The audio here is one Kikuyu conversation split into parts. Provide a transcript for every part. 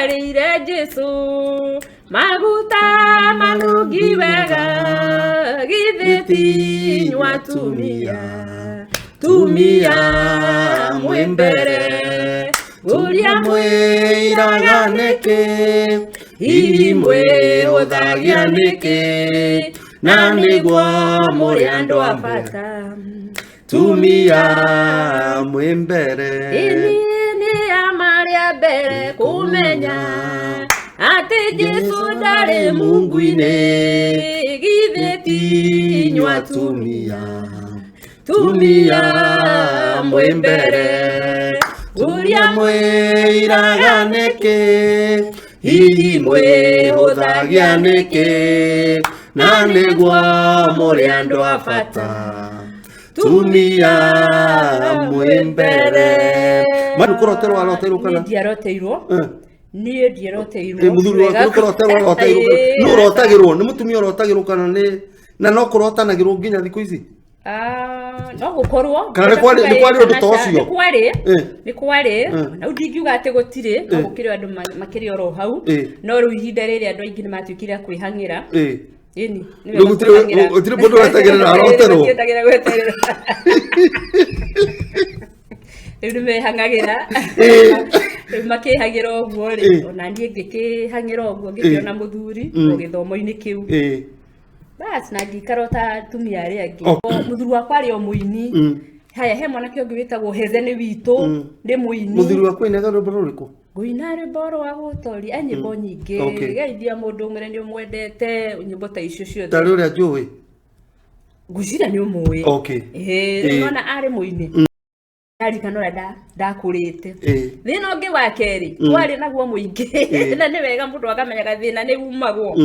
Nĩmwatwarĩire Jesũ maguta manungi wega, githĩ ti inyuĩ atumia, tumia mwĩ mbere, ũrĩa mwĩiraga nĩkĩ, hihi mwĩhũthagia nĩkĩ, na nĩguo mũrĩ andũ a bata. Tumia mwĩ mbere. Ĩni nĩ a marĩa mbere kũmenya atĩ Jesũ ndarĩ mungu-inĩ, githĩ ti inyuĩ atumia, tumia mwĩ mbere, ũrĩa mwĩiraga nĩkĩ, hihi mwĩhũthagia nĩkĩ, na nĩguo mũrĩ andũ a bata. Tumia mwĩ mbere. Manu kũroterwo aroteirwo kana? Niĩ ndiaroteirwo. Niĩ ndiaroteirwo. Ĩ mũthuri waku nĩ kũroterwo aroteirwo? Nĩ ũrotagĩrwo? Nĩ mũtumia ũrotagĩrwo kana nĩ na no kũrotanagĩrwo nginya thikũ ici? Ah, no gũkorwo. Kana nĩ kwarĩ ũndũ ta ũcio? Nĩ kwarĩ. Nĩ kwarĩ. Na rĩu ndingiuga atĩ gũtirĩ, no gũkĩrĩ andũ makĩrĩ oro hau. No rĩu ihinda rĩrĩ andũ aingĩ nĩ matuĩkire a kwĩhang'ĩra. Ĩni, nĩ Rĩu wega gũtirĩ kwĩhang'ĩra. Gũtirĩ mũndũ wetagĩrĩra aroterwo. Matiendagĩra gweterera. Rĩu nĩ mehang'agĩra. Rĩu makĩhagĩra ũguo rĩ, ona niĩ ngĩkĩhang'ĩra ũguo, ngĩkĩona mũthuri o gĩthomo-inĩ kĩu. Bas, na ngĩikara o ta atumia arĩa angĩ. Mũthuri wakwa arĩ o mũini. Haya, he mwanake ũngĩ wĩtagwo Heze, nĩ witũ, nĩ mũini. Mũthuri waku ainaga rwĩmbo rũrĩkũ? Ngũina rwĩmbo rwa gũtoria, e nyĩmbo nyingĩ. Geithia mũndũ, ũmwĩre nĩ ũmwendete, nyĩmbo ta icio ciothe. Tarĩ ũrĩa njũĩ. Ngwĩciria nĩ ũmũĩ. Ĩĩ, rĩu nona arĩ mũini. Ndarikana ũrĩa ndakũrĩte. Thĩna ũngĩ wa kerĩ twarĩ naguo mũingĩ, na nĩ wega mũndũ akamenyaga thĩna nĩ umagwo.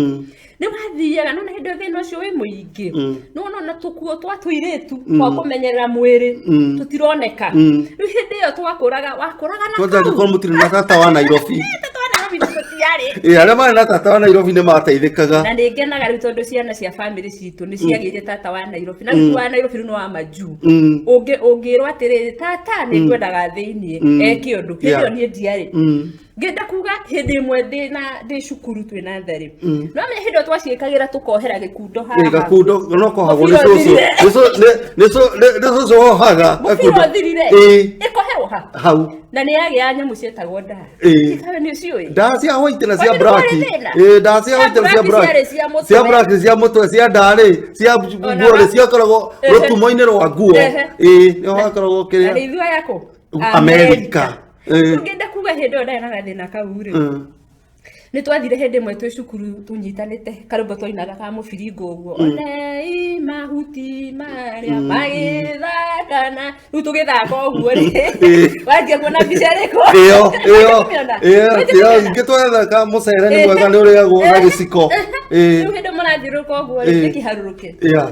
Nĩ wathiaga nona hĩndĩ ĩyo thĩna ũcio wĩ mũingĩ, nĩwona ona tũkuo twa tũirĩtu twa kũmenyerera mwĩrĩ tũtironeka. Rĩu hĩndĩ ĩyo twakũraga, wakũraga na Kwanza kau. angĩkorwo mũtirĩ na tata wa Nairobi. Tata wa Nairobi tũtiarĩ. Ĩ, arĩa marĩ na tata wa Nairobi nĩ mateithĩkaga. Na nĩ ngenaga rĩu tondũ ciana cia bamĩrĩ citũ nĩ ciagĩire tata wa Nairobi, na rĩu wa Nairobi rĩu nĩ wa majuu. Ũngĩrwo atĩrĩrĩ, tata nĩ ngwendaga thĩiniĩ eke ũndũ, hĩndĩ ĩyo niĩ ndiarĩ. Ngĩenda kuga hĩndĩ ĩmwe ndĩ cukuru twĩ na tharĩ, no menya hĩndĩ ĩyo twaciĩkagĩra tũkohera gĩkundo haha. Ĩ, gakundo no kohagwo nĩ Mũbira cũcũ. ũthirire. Nĩ cũcũ wohaga Mũbira gakundo. ũthirire. Ĩkoherwo ha Hau. Na nĩ yagĩa nyamũ ciĩtagwo ndaa. Ikawe nĩ ũciũĩ? Ndaa cia white na cia Kwani nĩ black. kwarĩ thĩna? Ĩ, ndaa cia Cia white na cia black black. ciarĩ cia mũtwe. Cia black cia mũtwe, cia ndarĩ cia Ona nguo rĩ, ciakoragwo rũtumo-inĩ rwa nguo. Ĩ, nĩho hakoragwo Na kĩrĩa. nĩ ithuĩ yakũ? Amerika. Ũngĩenda kuga hĩndĩ ĩyo ndarĩ na gathĩna kau rĩ, nĩ twathire hĩndĩ ĩmwe twĩ cukuru tũnyitanĩte karwĩmbo twainaga ka mũbiringo ũguo, onei mahuti marĩa magĩthakana. Rĩu tũgĩthaka ũguo rĩ, wanjia kuona mbica ĩrĩkũ? Ĩyo ĩyo. Ũkĩmĩona? Ĩyo Wanjia ĩyo. kũmĩona? Ingĩ twetha mũcere nĩ mwega, nĩ ũrĩagwo na gĩciko. Rĩu hĩndĩ mũrathiũrũrũka ũguo rĩ, gĩkĩharũrũke. Yeah.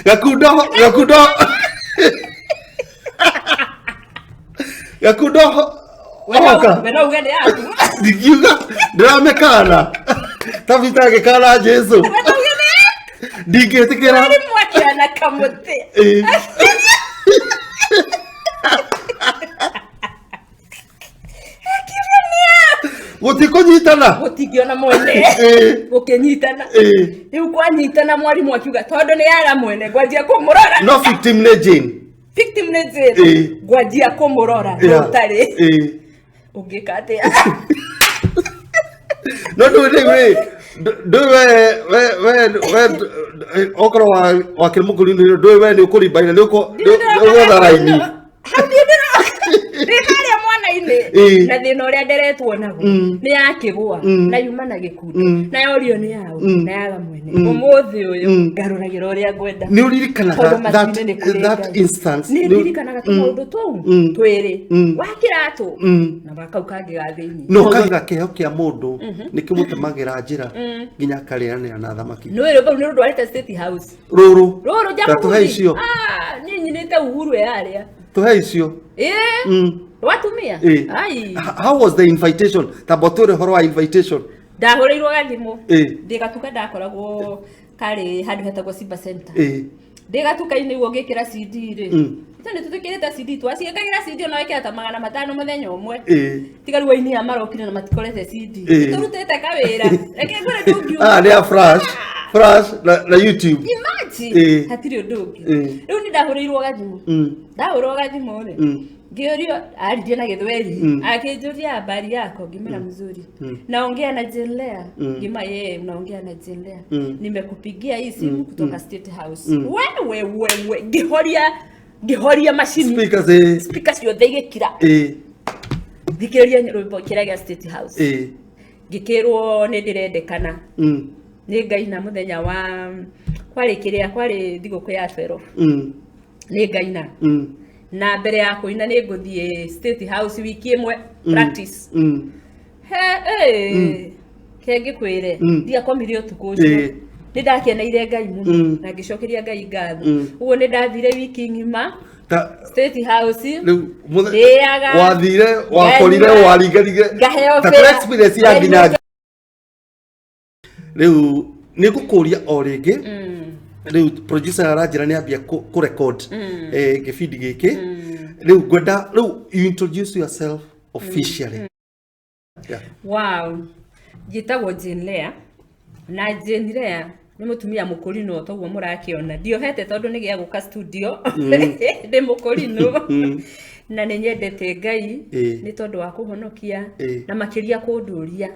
Gakundo, gakundo. Gakundo. Oka. We no uge nĩ yaku. Ndingiuga ndĩramĩkana. Tabitha agĩkana Jesu. We no uge nĩ yaku. Ndingĩtĩkĩra. Mwarimũ akĩona kamũtĩ. Akiuga nĩ yaku. Gũtikũnyitana. Gũtingĩona mwene. Gũkĩnyitana. Rĩu kwanyitana, mwarimũ akiuga tondũ nĩ yara mwene, ngwanjia kũmũrora. No victim nĩ Jane. Victim nĩ Jane. Ngwanjia kũmũrora ũtarĩ. Ũngĩka atĩa? No ndũĩ rĩu rĩ, ndũĩ we we we we okorwo wakĩrĩ mũkũrinũ, ndũĩ we nĩ ũkũrimbaina, nĩ ũgwetha raini. Hau niĩ ndĩ harĩa mwana-inĩ na thĩna ũrĩa nderetwo naguo nĩ yakĩgũa na yuma na gĩkundo na yorio nĩ yaũ na yaga mwene. Ũmũthĩ ũyũ ngarũragĩra ũrĩa ngwenda. Nĩ ũririkanaga Tondũ that matu-inĩ nĩ kũrĩ that Ngai. instance? Nĩ ndirikanaga tũmaũndũ tũu twĩrĩ, wa kĩratũ na wa kau kangĩ ga thĩinĩ. No kaga kĩheo kĩa mũndũ nĩ kĩmũtemagĩra njĩra nginya akarĩanĩra na thamaki. Nĩ rwĩmbo rũu nĩ rũndwarĩte State House. Rũrũ. Rũrũ. Ta tũhe icio. Ah, niĩ nyinĩte Uhuru e harĩa. Tũhe icio. Ĩĩ. Rwatumia. Ai. How was the invitation? Tamba twĩre ũhoro wa invitation. Ndahũrĩirwo gathimũ. Ndĩ gatuka, ndakoragwo karĩ handũ hetagwo Simba Center. Ndĩ gatuka-inĩ ũguo ngĩkĩra CD rĩ, ithe nĩ tũtwĩkĩrĩte CD twaciĩkagĩra CD ona wekĩra ta 500 mũthenya ũmwe. Ĩĩ. Tiga rĩu aini aya marokire na matikorete CD. Ĩĩ. Tũrutĩte kawĩra. Reke ngwĩre ndũngiuga. Ah, nĩ a flash flash na YouTube. Imagine. Ĩĩ. Hatirĩ ũndũ ũngĩ. Ĩĩ. Rĩu nĩ ndahũrĩirwo gathimũ. Ndahũrwo gathimũ rĩ. Ngĩũrio aririe na Gĩthweri. Akĩnjũria habari yako, ngĩmwĩra mzuri. Naongea na Jane Leah. Ngĩma yeye unaongea na Jane Leah. Nimekupigia hii simu kutoka State House. Wewe wewe ngĩhoria ngĩhoria macini. Speakers, ĩĩ. Speaker ciothe igĩkira. Ĩĩ. Thikĩrĩria rwĩmbo kĩrĩa gĩa State House. Ĩĩ. Ngĩkĩrwo nĩ ndĩrendekana. Nĩ ngaina mũthenya wa kwarĩ kĩrĩa kwarĩ thigũkũ ya 12. Nĩ ngaina. Na mbere ya kũina nĩ ngũthiĩ State House wiki ĩmwe practice. He ke ngĩkwĩre ndiakomire ũtukũ ũcio. Nĩ ndakeneire Ngai mũno na ngĩcokeria Ngai ngatho. Ũguo nĩ ndathire wiki ng'ima State House. Rĩu Ndĩaga. Wathire wakorire Nganyua. waringarire Ngaheo ta fare. tũra experience ya nginya Nganyua. rĩu nĩ ngũkũria o rĩngĩ. Rĩu producer aranjĩra nĩ ambia kũ record gĩbindi gĩkĩ. Rĩu ngwenda rĩu you introduce yourself officially. Yeah. Wow. Njĩtagwo Jane Leah. Na Jane Leah nĩ mũtumia mũkũrinũ toguo mũrakĩona. Ndiohete tondũ nĩ gĩa gũka studio. Ndĩ mũkũrinũ. Na nĩ nyendete Ngai nĩ tondũ wa kũhonokia na makĩria kũndũria.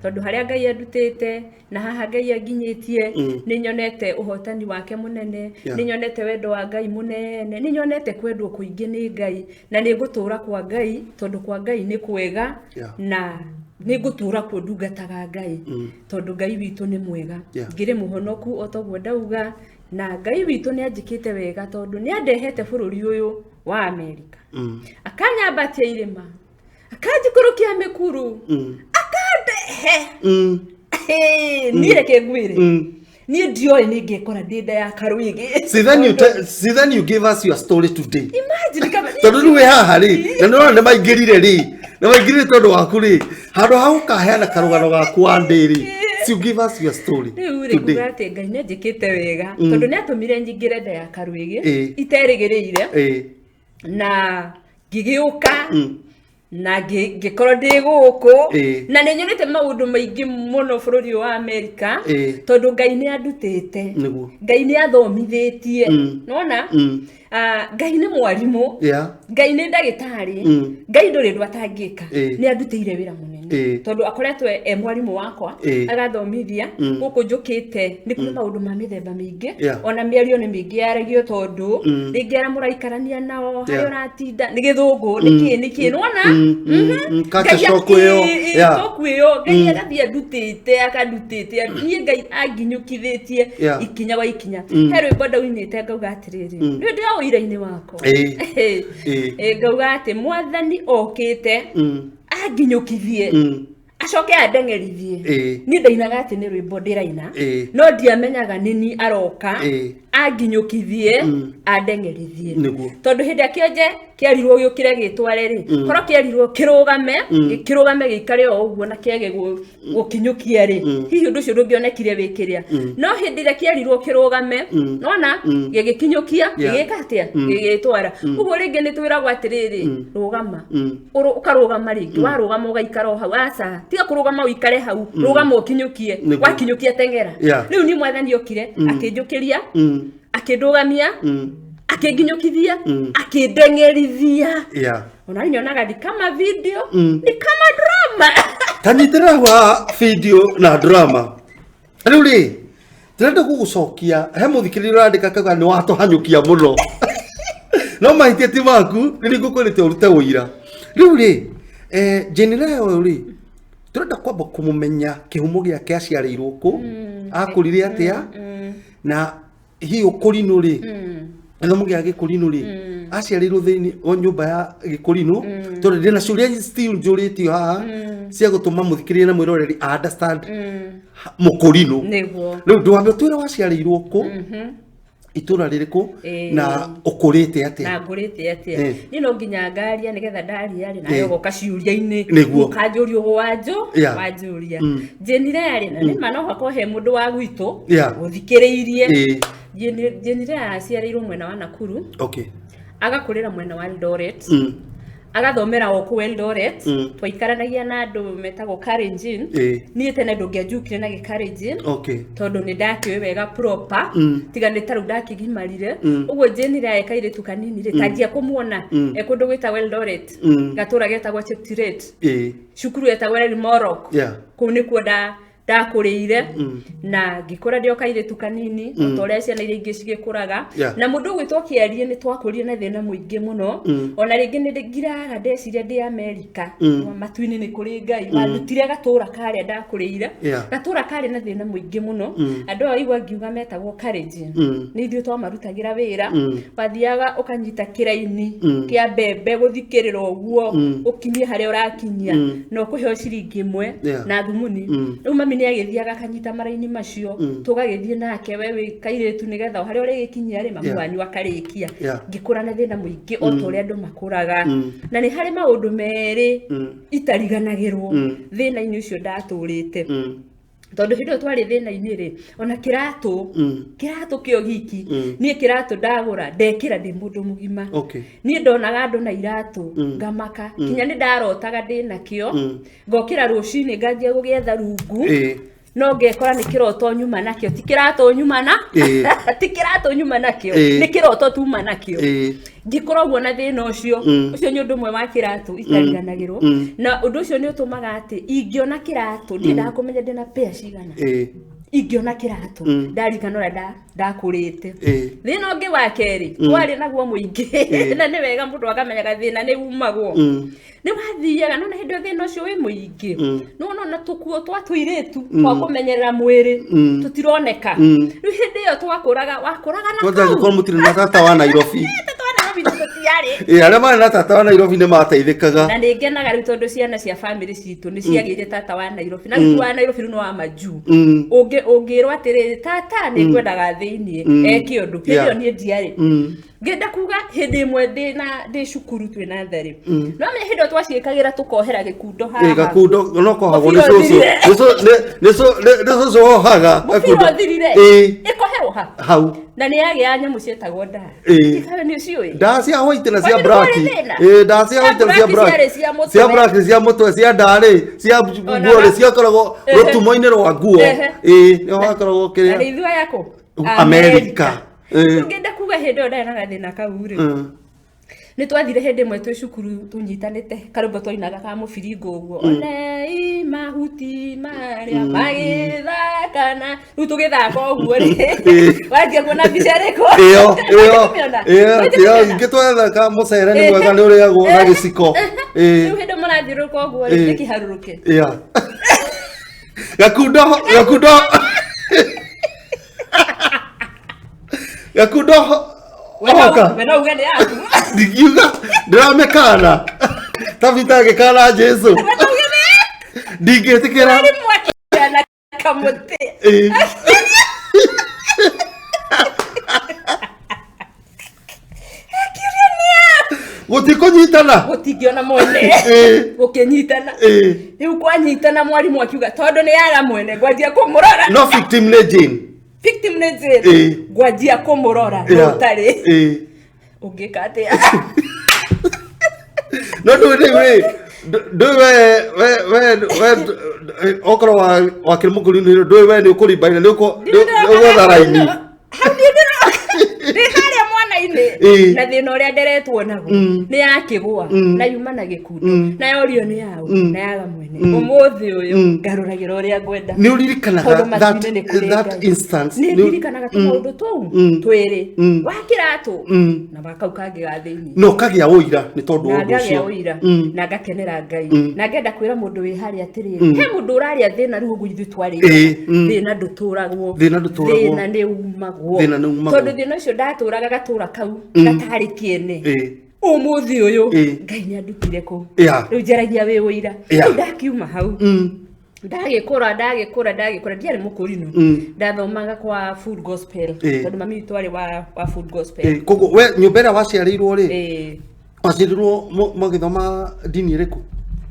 Tondũ harĩa Ngai andutĩte na haha Ngai anginyĩtie nĩ nyonete ũhotani wake mũnene, nĩ nyonete wendo wa Ngai mũnene, nĩ nyonete kwendwo kũingĩ nĩ Ngai na nĩ ngũtũra kwa Ngai tondũ kwa Ngai nĩ kwega na nĩ ngũtũra kuo ndungataga Ngai tondũ Ngai witũ nĩ mwega. Ngĩrĩ mũhonoku o toguo ndauga na Ngai witũ nĩ anjĩkĩte wega tondũ nĩ andehete bũrũri ũyũ wa Amerika. Akanyambatia irĩma, akanjikũrũkia mĩkuru, akandehe. Niĩ reke ngwĩre. Niĩ ndioĩ nĩ ngekora ndĩ nda ya Karwĩgĩ. See then you see then you give us your story today. Imagine kama Tondũ rĩu wĩ haha rĩ na nĩ ũrona nĩ maingĩrire rĩ nĩ maingĩrire tondũ waku rĩ handũ ha gũkaheana karũgano gaku one day rĩ, so you give us your story rĩu rĩ today. kuga atĩ Ngai nĩ anjĩkĩte wega tondũ nĩ atũmire nyingĩre nda ya Karwĩgĩ Ĩĩ. iterĩgĩrĩire Ĩĩ. na ngĩgĩũka na ngĩkorwo ndĩ gũkũ Ĩĩ. na nĩ nyonete maũndũ maingĩ mũno bũrũri ũyũ wa Amerika Ĩĩ. tondũ Ngai nĩ andutĩte. Nĩguo. Ngai nĩ athomithĩtie. Nĩwona? Ngai nĩ mwarimũ. Ngai nĩ ndagĩtarĩ. Ngai ndũrĩ ũndũ atangĩka. Ĩĩ. Nĩ andutĩire wĩra mũnene. Ĩĩ. Tondũ akoretwo e mwarimũ wakwa Ĩĩ. agathomithia gũkũ njũkĩte nĩ kũrĩ maũndũ ma mĩthemba mĩingĩ Yeah. ona mĩario nĩ mĩingĩ yaragio tondũ rĩngĩ arĩa mũraikarania nao harĩa ũratinda nĩ gĩthũngũ nĩ kĩ nĩ kĩ nĩwona? Culture Ngai shock ĩyo. Shock ĩyo Ngai agathiĩ andutĩte akandutĩte niĩ Ngai anginyũkithĩtie ikinya gwa ikinya. He rwĩmbo ndaunĩte ngauga atĩrĩrĩ nĩ ndĩ o ũira-inĩ wakwa. Ĩĩ. Ĩĩ. Ĩĩ, ngauga atĩ mwathani okĩte anginyũkithie acoke andeng'erithie. Ĩĩ. Niĩ ndainaga atĩ nĩ rwĩmbo ndĩraina Ĩĩ. no ndiamenyaga nĩ ni aroka anginyũkithie andeng'erithie. Nĩguo. Tondũ hĩndĩ ĩrĩa kĩonje kĩerirwo gĩũkĩre gĩtware rĩ korwo kĩerirwo kĩrũgame gĩkĩrũgame gĩikare o ũguo na kĩage gũkinyũkia rĩ hihi ũndũ ũcio ndũngĩonekire wĩ kĩrĩa no hĩndĩ ĩrĩa kĩerirwo kĩrũgame nona gĩgĩkinyũkia gĩgĩka atĩa gĩgĩtwara ũguo rĩngĩ nĩ twĩragwo atĩrĩrĩ rũgama ũkarũgama rĩngĩ warũgama ũgaikara o hau aca tiga kũrũgama ũikare hau rũgama ũkinyũkie Nĩguo. wakinyũkia teng'era Yeah. rĩu ni mwathani okire akĩnjũkĩria akĩndũgamia akĩnginyũkithia akĩndeng'erithia ona rĩu nyonaga ni kama video ni kama drama Tanyitĩrĩra wa video na drama rĩu rĩ ndĩrenda gũgũcokia he mũthikĩrĩria ũrandĩka kauga nĩ watũhanyũkia mũno no mahĩtia ti maku nĩ ngũkwĩrĩte ũrute ũira rĩu rĩ Jane Leah ũyũ rĩ tũrenda kwamba kũmũmenya kĩhumo gĩake aciarĩirwo kũ akũrire atĩa na hihi ũkũrinũ rĩ gĩthomo gĩa gĩkũrinũ rĩ aciarĩirwo thĩinĩ wa nyũmba ya gĩkũrinũ tondũ ndĩna ciũria still njũrĩtio haha cia gũtũma mũthikĩrĩria na mwĩroreri understand mũkũrinũ nĩguo rĩu ndwambe ũtwĩre waciarĩirwo kũ itũra rĩrĩkũ Ĩĩ. na ũkũrĩte atĩa na ngũrĩte atĩa Eh. niĩ no nginya ngaria nĩgetha ndaria rĩ Eh. nawe ũgoka ciũria-inĩ Nĩguo. ũkanjũria ũguo wanjũ Yeah. wanjũria Jane Leah rĩ na nĩma no hakorwo he mũndũ wa gwitũ Yeah. ũthikĩrĩirie Ĩĩ. Jane Leah aciarĩirwo mwena wa Nakuru Okay. Agakũrĩra mwena wa Eldoret. Agathomera o kũu Eldoret. Twaikaranagia na andũ metagwo Kalenjin. Niĩ tene ndũngĩanjukire na gĩkalenjin tondũ nĩ ndakĩũĩ wega proper, tiga nĩ tarĩu ndakĩgimarire. Ũguo Jane rĩ kairĩtu kanini rĩ, tanjia kũmuona e kũndũ gwĩtagwo Eldoret, gatũra getagwo Cheptiret, cukuru yetagwo Elmorok. Kũu nĩkuo ndakũrĩire na ngĩkũra ndĩ o kairĩtu kanini o ta ũrĩa ciana iria ingĩ cigĩkũraga. Na mũndũ ũgwĩtwo Kĩarie nĩ twakũrire na thĩna mũingĩ mũno. Ona rĩngĩ nĩ ngiraga ndeciria ndĩ Amerika, matu-inĩ nĩ kũrĩ Ngai wandutire gatũra karĩa ndakũrĩire. Gatũra karĩ na thĩna mũingĩ mũno. Andũ aya igua ngiuga metagwo Kalenjin, nĩ ithuĩ twamarutagĩra wĩra. Wathiaga ũkanyita kĩraini kĩa mbembe gũthikĩrĩra ũguo, ũkinyie harĩa ũrakinyia, na ũkũheo ciringi 1 na thumuni. Rĩu mami nĩ agĩthiaga akanyita maraini macio, tũgagĩthiĩ nake, we wĩ kairĩtu, nĩgetha o harĩa ũrĩgĩkinyia rĩ, mami wanyu akarĩkia. Ngĩkũra na thĩna mũingĩ o ta ũrĩa andũ makũraga. Na nĩ harĩ maũndũ merĩ itariganagĩrwo thĩna-inĩ ũcio ndatũrĩte, tondũ hĩndĩ ĩyo twarĩ thĩna-inĩ rĩ, ona kĩratũ, kĩratũ kĩo giki, niĩ kĩratũ ndagũra ndekĩra ndĩ mũndũ mũgima. Niĩ ndonaga andũ na iratũ ngamaka, kinya nĩ ndarotaga ndĩ nakĩo. Ngokĩra rũcinĩ nganjia gũgĩetha rungu, no ngekora nĩ kĩroto nyuma nakĩo, ti kĩratũ nyuma na ti kĩratũ nyuma nakĩo, nĩ kĩroto tuma nakĩo. Ngĩkũra ũguo na thĩna ũcio. Ũcio nĩ ũndũ ũmwe wa kĩratũ itariganagĩrwo. Na ũndũ ũcio nĩ ũtũmaga atĩ ingĩona kĩratũ, ndiendaga kũmenya ndĩna pea cigana, ingĩona kĩratũ ndarikana ũrĩa ndakũrĩte. Thĩna ũngĩ wa kerĩ twarĩ naguo mũingĩ, na nĩ wega mũndũ akamenyaga thĩna nĩ umagwo, nĩ wathiaga nona hĩndĩ ĩyo thĩna ũcio wĩ mũingĩ, nĩwona ona tũkuo twa tũirĩtu twa kũmenyerera mwĩrĩ tũtironeka. Rĩu hĩndĩ ĩyo twakũraga, wakũraga na Kwanza kau angĩkorwo mũtirĩ na tata wa Nairobi. Tata wa Nairobi tũtiarĩ. Arĩa marĩ na tata wa Nairobi nĩ mateithĩkaga. Na nĩ ngenaga rĩu tondũ ciana cia bamĩrĩ citũ nĩ ciagĩire tata wa Nairobi, na rĩu wa Nairobi rĩu nĩ wa majuu. Ũngĩrwo atĩrĩrĩ, tata nĩ ngwendaga thĩiniĩ eke ũndũ, hĩndĩ ĩyo niĩ ndiarĩ. Ngĩenda kuga hĩndĩ ĩmwe ndĩ na ndĩ cukuru twĩ natharĩ, no menya hĩndĩ ĩyo twaciĩkagĩra tũkohera gĩkundo haha. Gakundo no kohagwo nĩ Mũbira cũcũ. ũthirire. Nĩ cũcũ wohaga Mũbira gakundo. ũthirire, ĩkoherwo ha Hau. Na nĩ yagĩa nyamũ ciĩtagwo ndaa. Tikawe nĩ ũciũĩ? Ndaa cia white na cia Kwani black. nĩ kwarĩ thĩna? Ndaa cia Cia white na cia black black. ciarĩ cia mũtwe. Cia black cia mũtwe, cia ndarĩ cia nguo rĩ, ciakoragwo rũtumo-inĩ rwa nguo. Nĩho hakoragwo Na kĩrĩa. nĩ ithuĩ ayakũ? Amerika. Ngĩenda kuga hĩndĩ ĩyo ndarĩ na gathĩna kau rĩ, nĩ twathire hĩndĩ ĩmwe twĩ cukuru tũnyitanĩte karwĩmbo twainaga ka mũbiringo ũguo, onei mahuti marĩa magĩthakana. Rĩu tũgĩthaka ũguo rĩ, wanjia kuona mbica ĩrĩkũ? Ĩyo ĩyo. Ũkĩmĩona? Ĩyo. Ũkĩmĩona? Ĩyo ingĩ twetha mũcere nĩ mwega, nĩ ũrĩagwo na gĩciko. Rĩu hĩndĩ mũrathiũrũrũka ũguo rĩ, gĩkĩharũrũke. Yeah. Gakundo, gakundo. Gakundo. Oka. We no uge nĩ yaku. Ndingiuga ndĩramĩkana. Tabitha agĩkana Jesu. We no uge nĩ yaku. Ndingĩtĩkĩra. Nĩ mwaki na kamũtĩ. Akiuria nĩ yaku. Gũtikũnyitana. Gũtingĩona mwene. Gũkĩnyitana. Rĩu kwanyitana, mwarimũ akiuga tondũ nĩ yara mwene, ngwanjia kũmũrora. No victim nĩ Jane. Victim nĩ Jane. Ngwanjia kũmũrora no ũtarĩ. Ũngĩka atĩa? No ndũĩ rĩu rĩ, ndũĩ we okorwo wakĩrĩ mũkũrinũ, ndũĩ we nĩ ũkũrimbaina, nĩ ũgwetha raini. Hau niĩ ndĩ harĩa mwana-inĩ na thĩna ũrĩa nderetwo naguo, nĩ yakĩgũa na yuma na gĩkundo, na yorio nĩ yaũ, na yaga mwene. Ũmũthĩ ũyũ ngarũragĩra ũrĩa ngwenda. Nĩ ũririkanaga Tondũ that, matu-inĩ nĩ kũrĩ that Ngai. instance? Nĩ ndirikanaga tũmaũndũ tũu twĩrĩ, wa kĩratũ na wa kau kangĩ ga thĩinĩ. Na ũkagĩa ũira nĩ tondũ wa Na ũndũ ngagĩa ũcio. ũira na ngakenera Ngai na ngenda kwĩra mũndũ wĩ harĩa atĩrĩrĩ, he mũndũ ũrarĩa thĩna rĩu ũguo ithuĩ twarĩ. Thĩna ndũtũragwo. Thĩna ndũtũragwo. Thĩna nĩ umagwo. Thĩna nĩ umagwo. Tondũ thĩna ũcio ndatũraga gatũra kau gatarĩ kĩene, ũmũthĩ ũyũ Ngai nĩ andutire kũu. Rĩu njaragia wĩ ũira. Rĩu ndakiuma hau, ndagĩkũra, ndagĩkũra, ndagĩkũra, ndiarĩ mũkũrinũ. Ndathomaga kwa Full Gospel, tondũ mami witũ arĩ wa Full Gospel. Koguo we nyũmba ĩrĩa waciarĩirwo rĩ, waciarĩirwo magĩthoma ndini ĩrĩkũ?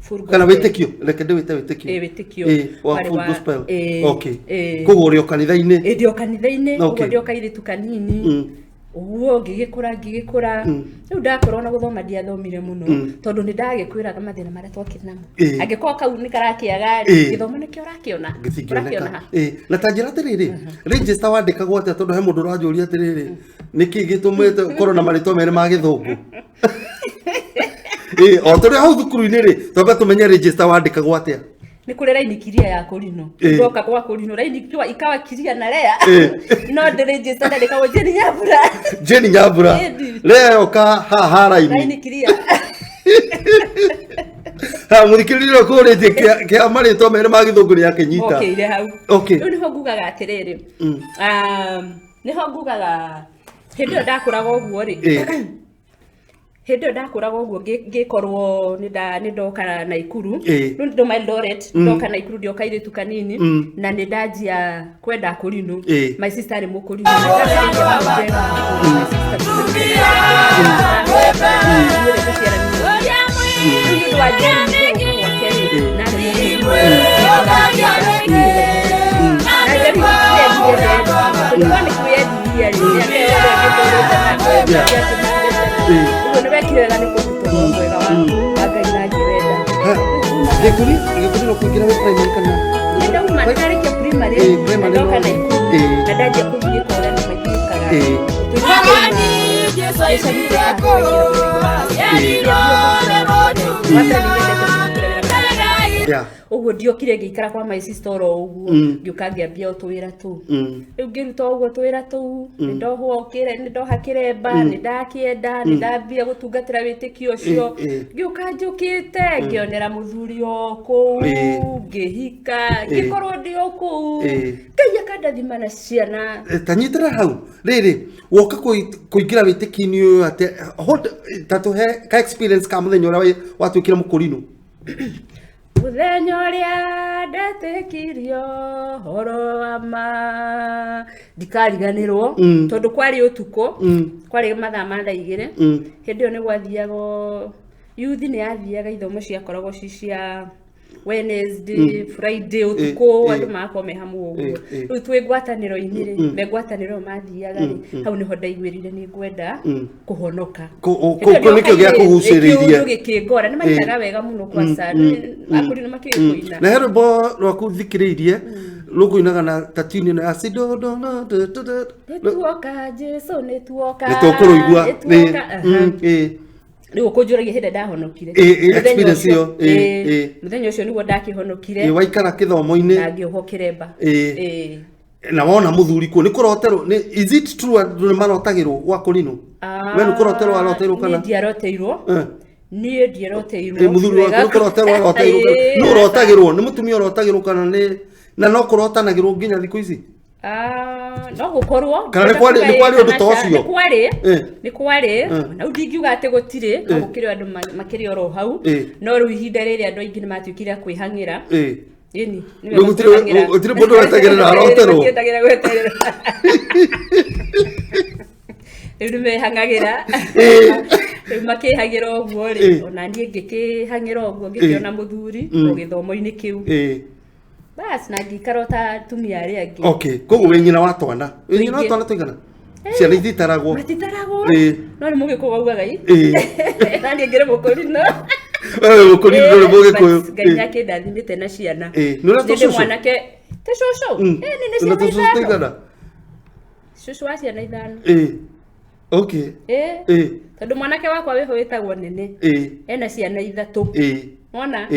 Full Kana Gospel. wĩtĩkio, reke ndĩwĩte wĩtĩkio. Wĩtĩkio. Wa Warĩ Full Gospel. Ĩĩ. Okay. Koguo ũrĩ o kanitha-inĩ. Ĩ, ndĩ o kanitha-inĩ. Ũguo ndĩ o kairĩtu kanini. Ũguo ngĩgĩkũra ngĩgĩkũra, rĩu ndakorwo na gũthoma ndiathomire mũno, tondũ nĩ ndagĩkwĩraga mathĩna marĩa twakĩrĩ namo. Angĩkorwo kau nĩ karakĩaga rĩ, gĩthomo nĩkĩo ũrakĩona. Ũrakĩona ha? Na ta njĩra atĩrĩrĩ, register wandĩkagwo atĩa? Tondũ he mũndũ ũranjũria atĩrĩrĩ, nĩkĩ gĩtũmĩte ũkorwo na marĩtwa merĩ ma gĩthũngũ? O tũrĩ hau thukuru-inĩ rĩ, twambe tũmenye register wandĩkagwo atĩa. Nĩ kũrĩ raini kiria ya kũrino. Ndoka kwa kũrino raini kiwa ikawa kiria na rea. No ndĩ register ndandĩkagwo Jane Nyambura. Jane Nyambura. Rea yoka haha raini. Raini kiria. Ha mũthikĩrĩria kũrĩtie kĩa marĩtwa merĩ ma gĩthũngũ nĩ akĩnyita. Okĩire hau. Okay. Rĩu nĩho ngugaga atĩrĩrĩ. Nĩho ngugaga hĩndĩ ĩyo ndakũraga ũguo rĩ. Hĩndĩ ĩyo ndakũraga ũguo ngĩkorwo nĩ ndoka Naikuru. Rĩu ndoma Eldoret, ndoka Naikuru ndĩoka airĩtu kanini, na nĩ ndanjia kwenda kũrinũ. My sister arĩ mũkũrinũ. Ũguo nĩ wekire wega nĩ kũnduta ũhoro mwega wa Ngai na ngĩwenda. Gĩkũri gĩkũri no kũingĩra wĩ primary kana? Nĩ ndauma ndarĩkia primary, Primary na ndoka no. Naikuru, na ndanjia kũthiĩ kũrĩa andũ maikũrũkaga. Ũguo ndiokire ngĩikara kwa my sister oro ũguo, ngĩũka ngĩambia o tũwĩra tũu. Rĩu ngĩruta ũguo tũwĩra tũu, nĩ ndoha kĩremba, nĩ ndakĩenda, nĩ ndambia gũtungatĩra wĩtĩkio ũcio. Ngĩũka njũkĩte, ngĩonera mũthuri o kũu, ngĩhika, ngĩkorwo ndĩ o kũu. Ngai akandathima na ciana. Ta nyitĩra hau rĩrĩ, woka kũingĩra wĩtĩkio-inĩ ũyũ atĩa? Ta tũhe ka experience ka mũthenya ũrĩa watuĩkire mũkũrinũ. Mũthenya ũrĩa ndetĩkirio ũhoro wa ma ndikariganĩrwo, tondũ kwarĩ ũtukũ, kwarĩ mathaa ma thaa igĩrĩ. Hĩndĩ ĩyo nĩ gwathiagwo youth nĩ yathiaga ithomo ciakoragwo ci cia Wednesday, Friday ũtukũ, andũ magakorwo me hamwe ũguo. Rĩu twĩ ngwatanĩro-inĩ rĩ, me ngwatanĩro ĩyo mathiaga rĩ, hau nĩho ndaiguĩrire nĩ ngwenda kũhonoka. Kũu nĩkĩo gĩakũgucĩrĩirie. Kĩũndũ gĩkĩngora, nĩ mainaga wega mũno kwaca, akũrinũ makĩũĩ kũina. Na he rwĩmbo rwaku thikĩrĩirie, rũkũinaga na ta tune ĩno ya si do do do do do do. Nĩ tuoka Jesũ, nĩ tuoka. Nĩ tũkũrũigua. Nĩ tuoka. Rĩu ũkũnjũragia hĩndĩ ndahonokire. Experience ĩyo, Mũthenya ũcio nĩguo ndakĩhonokire. Waikara kĩthomo-inĩ. Na ngĩohwo kĩremba. Na wona mũthuri kuo nĩ kũroterwo, is it true andũ nĩ marotagĩrwo gwa kũrinũ? We nĩ kũroterwo waroteirwo kana? Niĩ ndiaroteirwo. Niĩ ndiaroteirwo. Mũthuri waku nĩ kũroterwo aroteirwo kana? Nĩ ũrotagĩrwo, nĩ mũtumia ũrotagĩrwo kana nĩ na no kũrotanagĩrwo nginya thikũ ici? No gũkorwo. Kana nĩ kwarĩ ũndũ ta ũcio? Nĩ kwarĩ. Nĩ kwarĩ. Na rĩu ndingiuga atĩ gũtirĩ, no gũkĩrĩ andũ makĩrĩ oro hau. No rĩu ihinda rĩrĩ andũ aingĩ nĩ matuĩkire a kwĩhang'ĩra. Ĩni, nĩ Rĩu wega kwĩhang'ĩra. Gũtirĩ mũndũ wetagĩrĩra aroterwo. Matiendagĩra gweterera. Rĩu nĩ mehang'agĩra. Rĩu makĩhagĩra ũguo rĩ, ona niĩ ngĩkĩhang'ĩra ũguo, ngĩkĩona mũthuri o gĩthomo-inĩ kĩu. Bas, na ngĩikara o ta atumia arĩa angĩ. Okay, koguo wĩ nyina wa twana. Wĩ nyina wa Tũingĩ. twana tũigana? Ciana ititaragwo. Matitaragwo. Ĩĩ. No nĩ mũgĩkũyũ waugaga i. Ĩĩ. Na niĩ ngĩrĩ mũkũrinũ. Wewe wĩ mũkũrinũ, ndũrĩ mũgĩkũyũ. But Ngai nĩakĩndathimĩte na ciana. Nĩ ũrĩa Ndĩ tũcũcũ? mwanake ti cũcũ. Nĩ Wĩna ciana tũcũcũ ithano. tũigana? Cũcũ wa ciana ithano. Okay. Tondũ mwanake wakwa wĩho wĩtagwo Nene. Ena ciana ithatũ. Wona?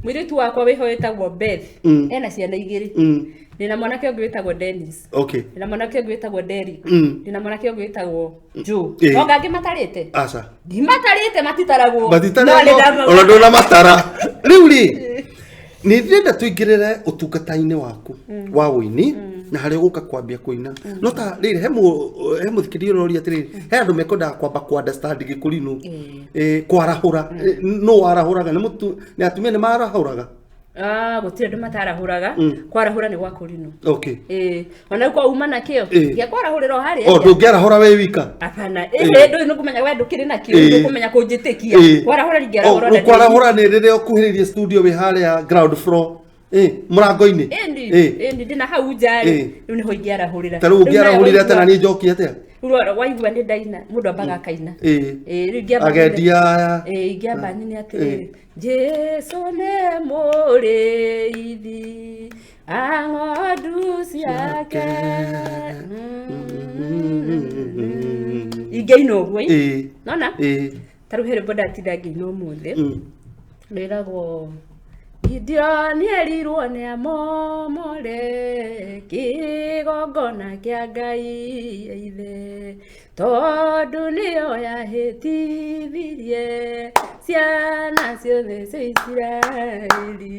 Mũirĩtu wakwa wĩho wĩtagwo Beth. Ena ciana igĩrĩ. Ndĩna mwanake ũngĩ wĩtagwo Dennis. Ndĩna mwanake ũngĩ wĩtagwo Derrick. Ndĩna mwanake ũngĩ wĩtagwo Joe. No ngangĩ matarĩte? Aca. Ndimatarĩte, matitaragwo. Matitaragwo. No nĩ ndamauga. Ona ndũnamatara. Rĩu rĩ, nĩ ndĩrenda tũingĩrĩre ũtungata-inĩ waku wa ũini na harĩa ũgũka kwambia kũina. No ta rĩrĩ, he mũthikĩrĩria ũroria atĩrĩrĩ, he andũ mekwendaga kwamba kũ understand gĩkũrinũ. Kwarahũra. Nũ warahũraga? Nĩ mũtu, nĩ atumia nĩ marahũraga? Gũtirĩ andũ matarahũraga. Kwarahũra nĩ gwa kũrinũ. Ona rĩu kwa uma nakĩo. Gĩa kwarahũrĩra o harĩa. O ndũngĩarahũra wĩ wika? Hapana. Ndũĩ nĩ kũmenya we ndũkĩrĩ nakĩo, ndũkũmenya kũnjĩtĩkia. Kwarahũra ringĩarahũra O, na rĩu kwarahũra nĩ rĩrĩa ũkuhĩrĩirie studio wĩ harĩa ground floor. Mũrango-inĩ. Ĩni, ĩni, ndĩna hau nja rĩ, rĩu nĩho ingĩarahũrĩra. Ta rĩu Rĩu nawe ũngĩarahũrire atĩa waigua- na niĩ njokie atĩa? Rĩu waigua nĩ ndaina mũndũ ambaga akaina. Ĩĩ. Ĩĩ, rĩu ingĩamba Agendia aya. Ĩĩ, ingĩamba nyine atĩrĩrĩ, Jesũ nĩ mũrĩithi a ng'ondu ciake. Ingĩina ũguo ĩ. Ĩĩ. Nona? Ĩĩ. Ta rĩu he rwĩmbo ndatinda ngĩina ũmũthĩ. Rwĩragwo Gideon erirwo nĩ amomore kĩgongona kĩa Ngai ithe tondũ nĩyo yahĩtithirie ciana ciothe cia Isiraeli.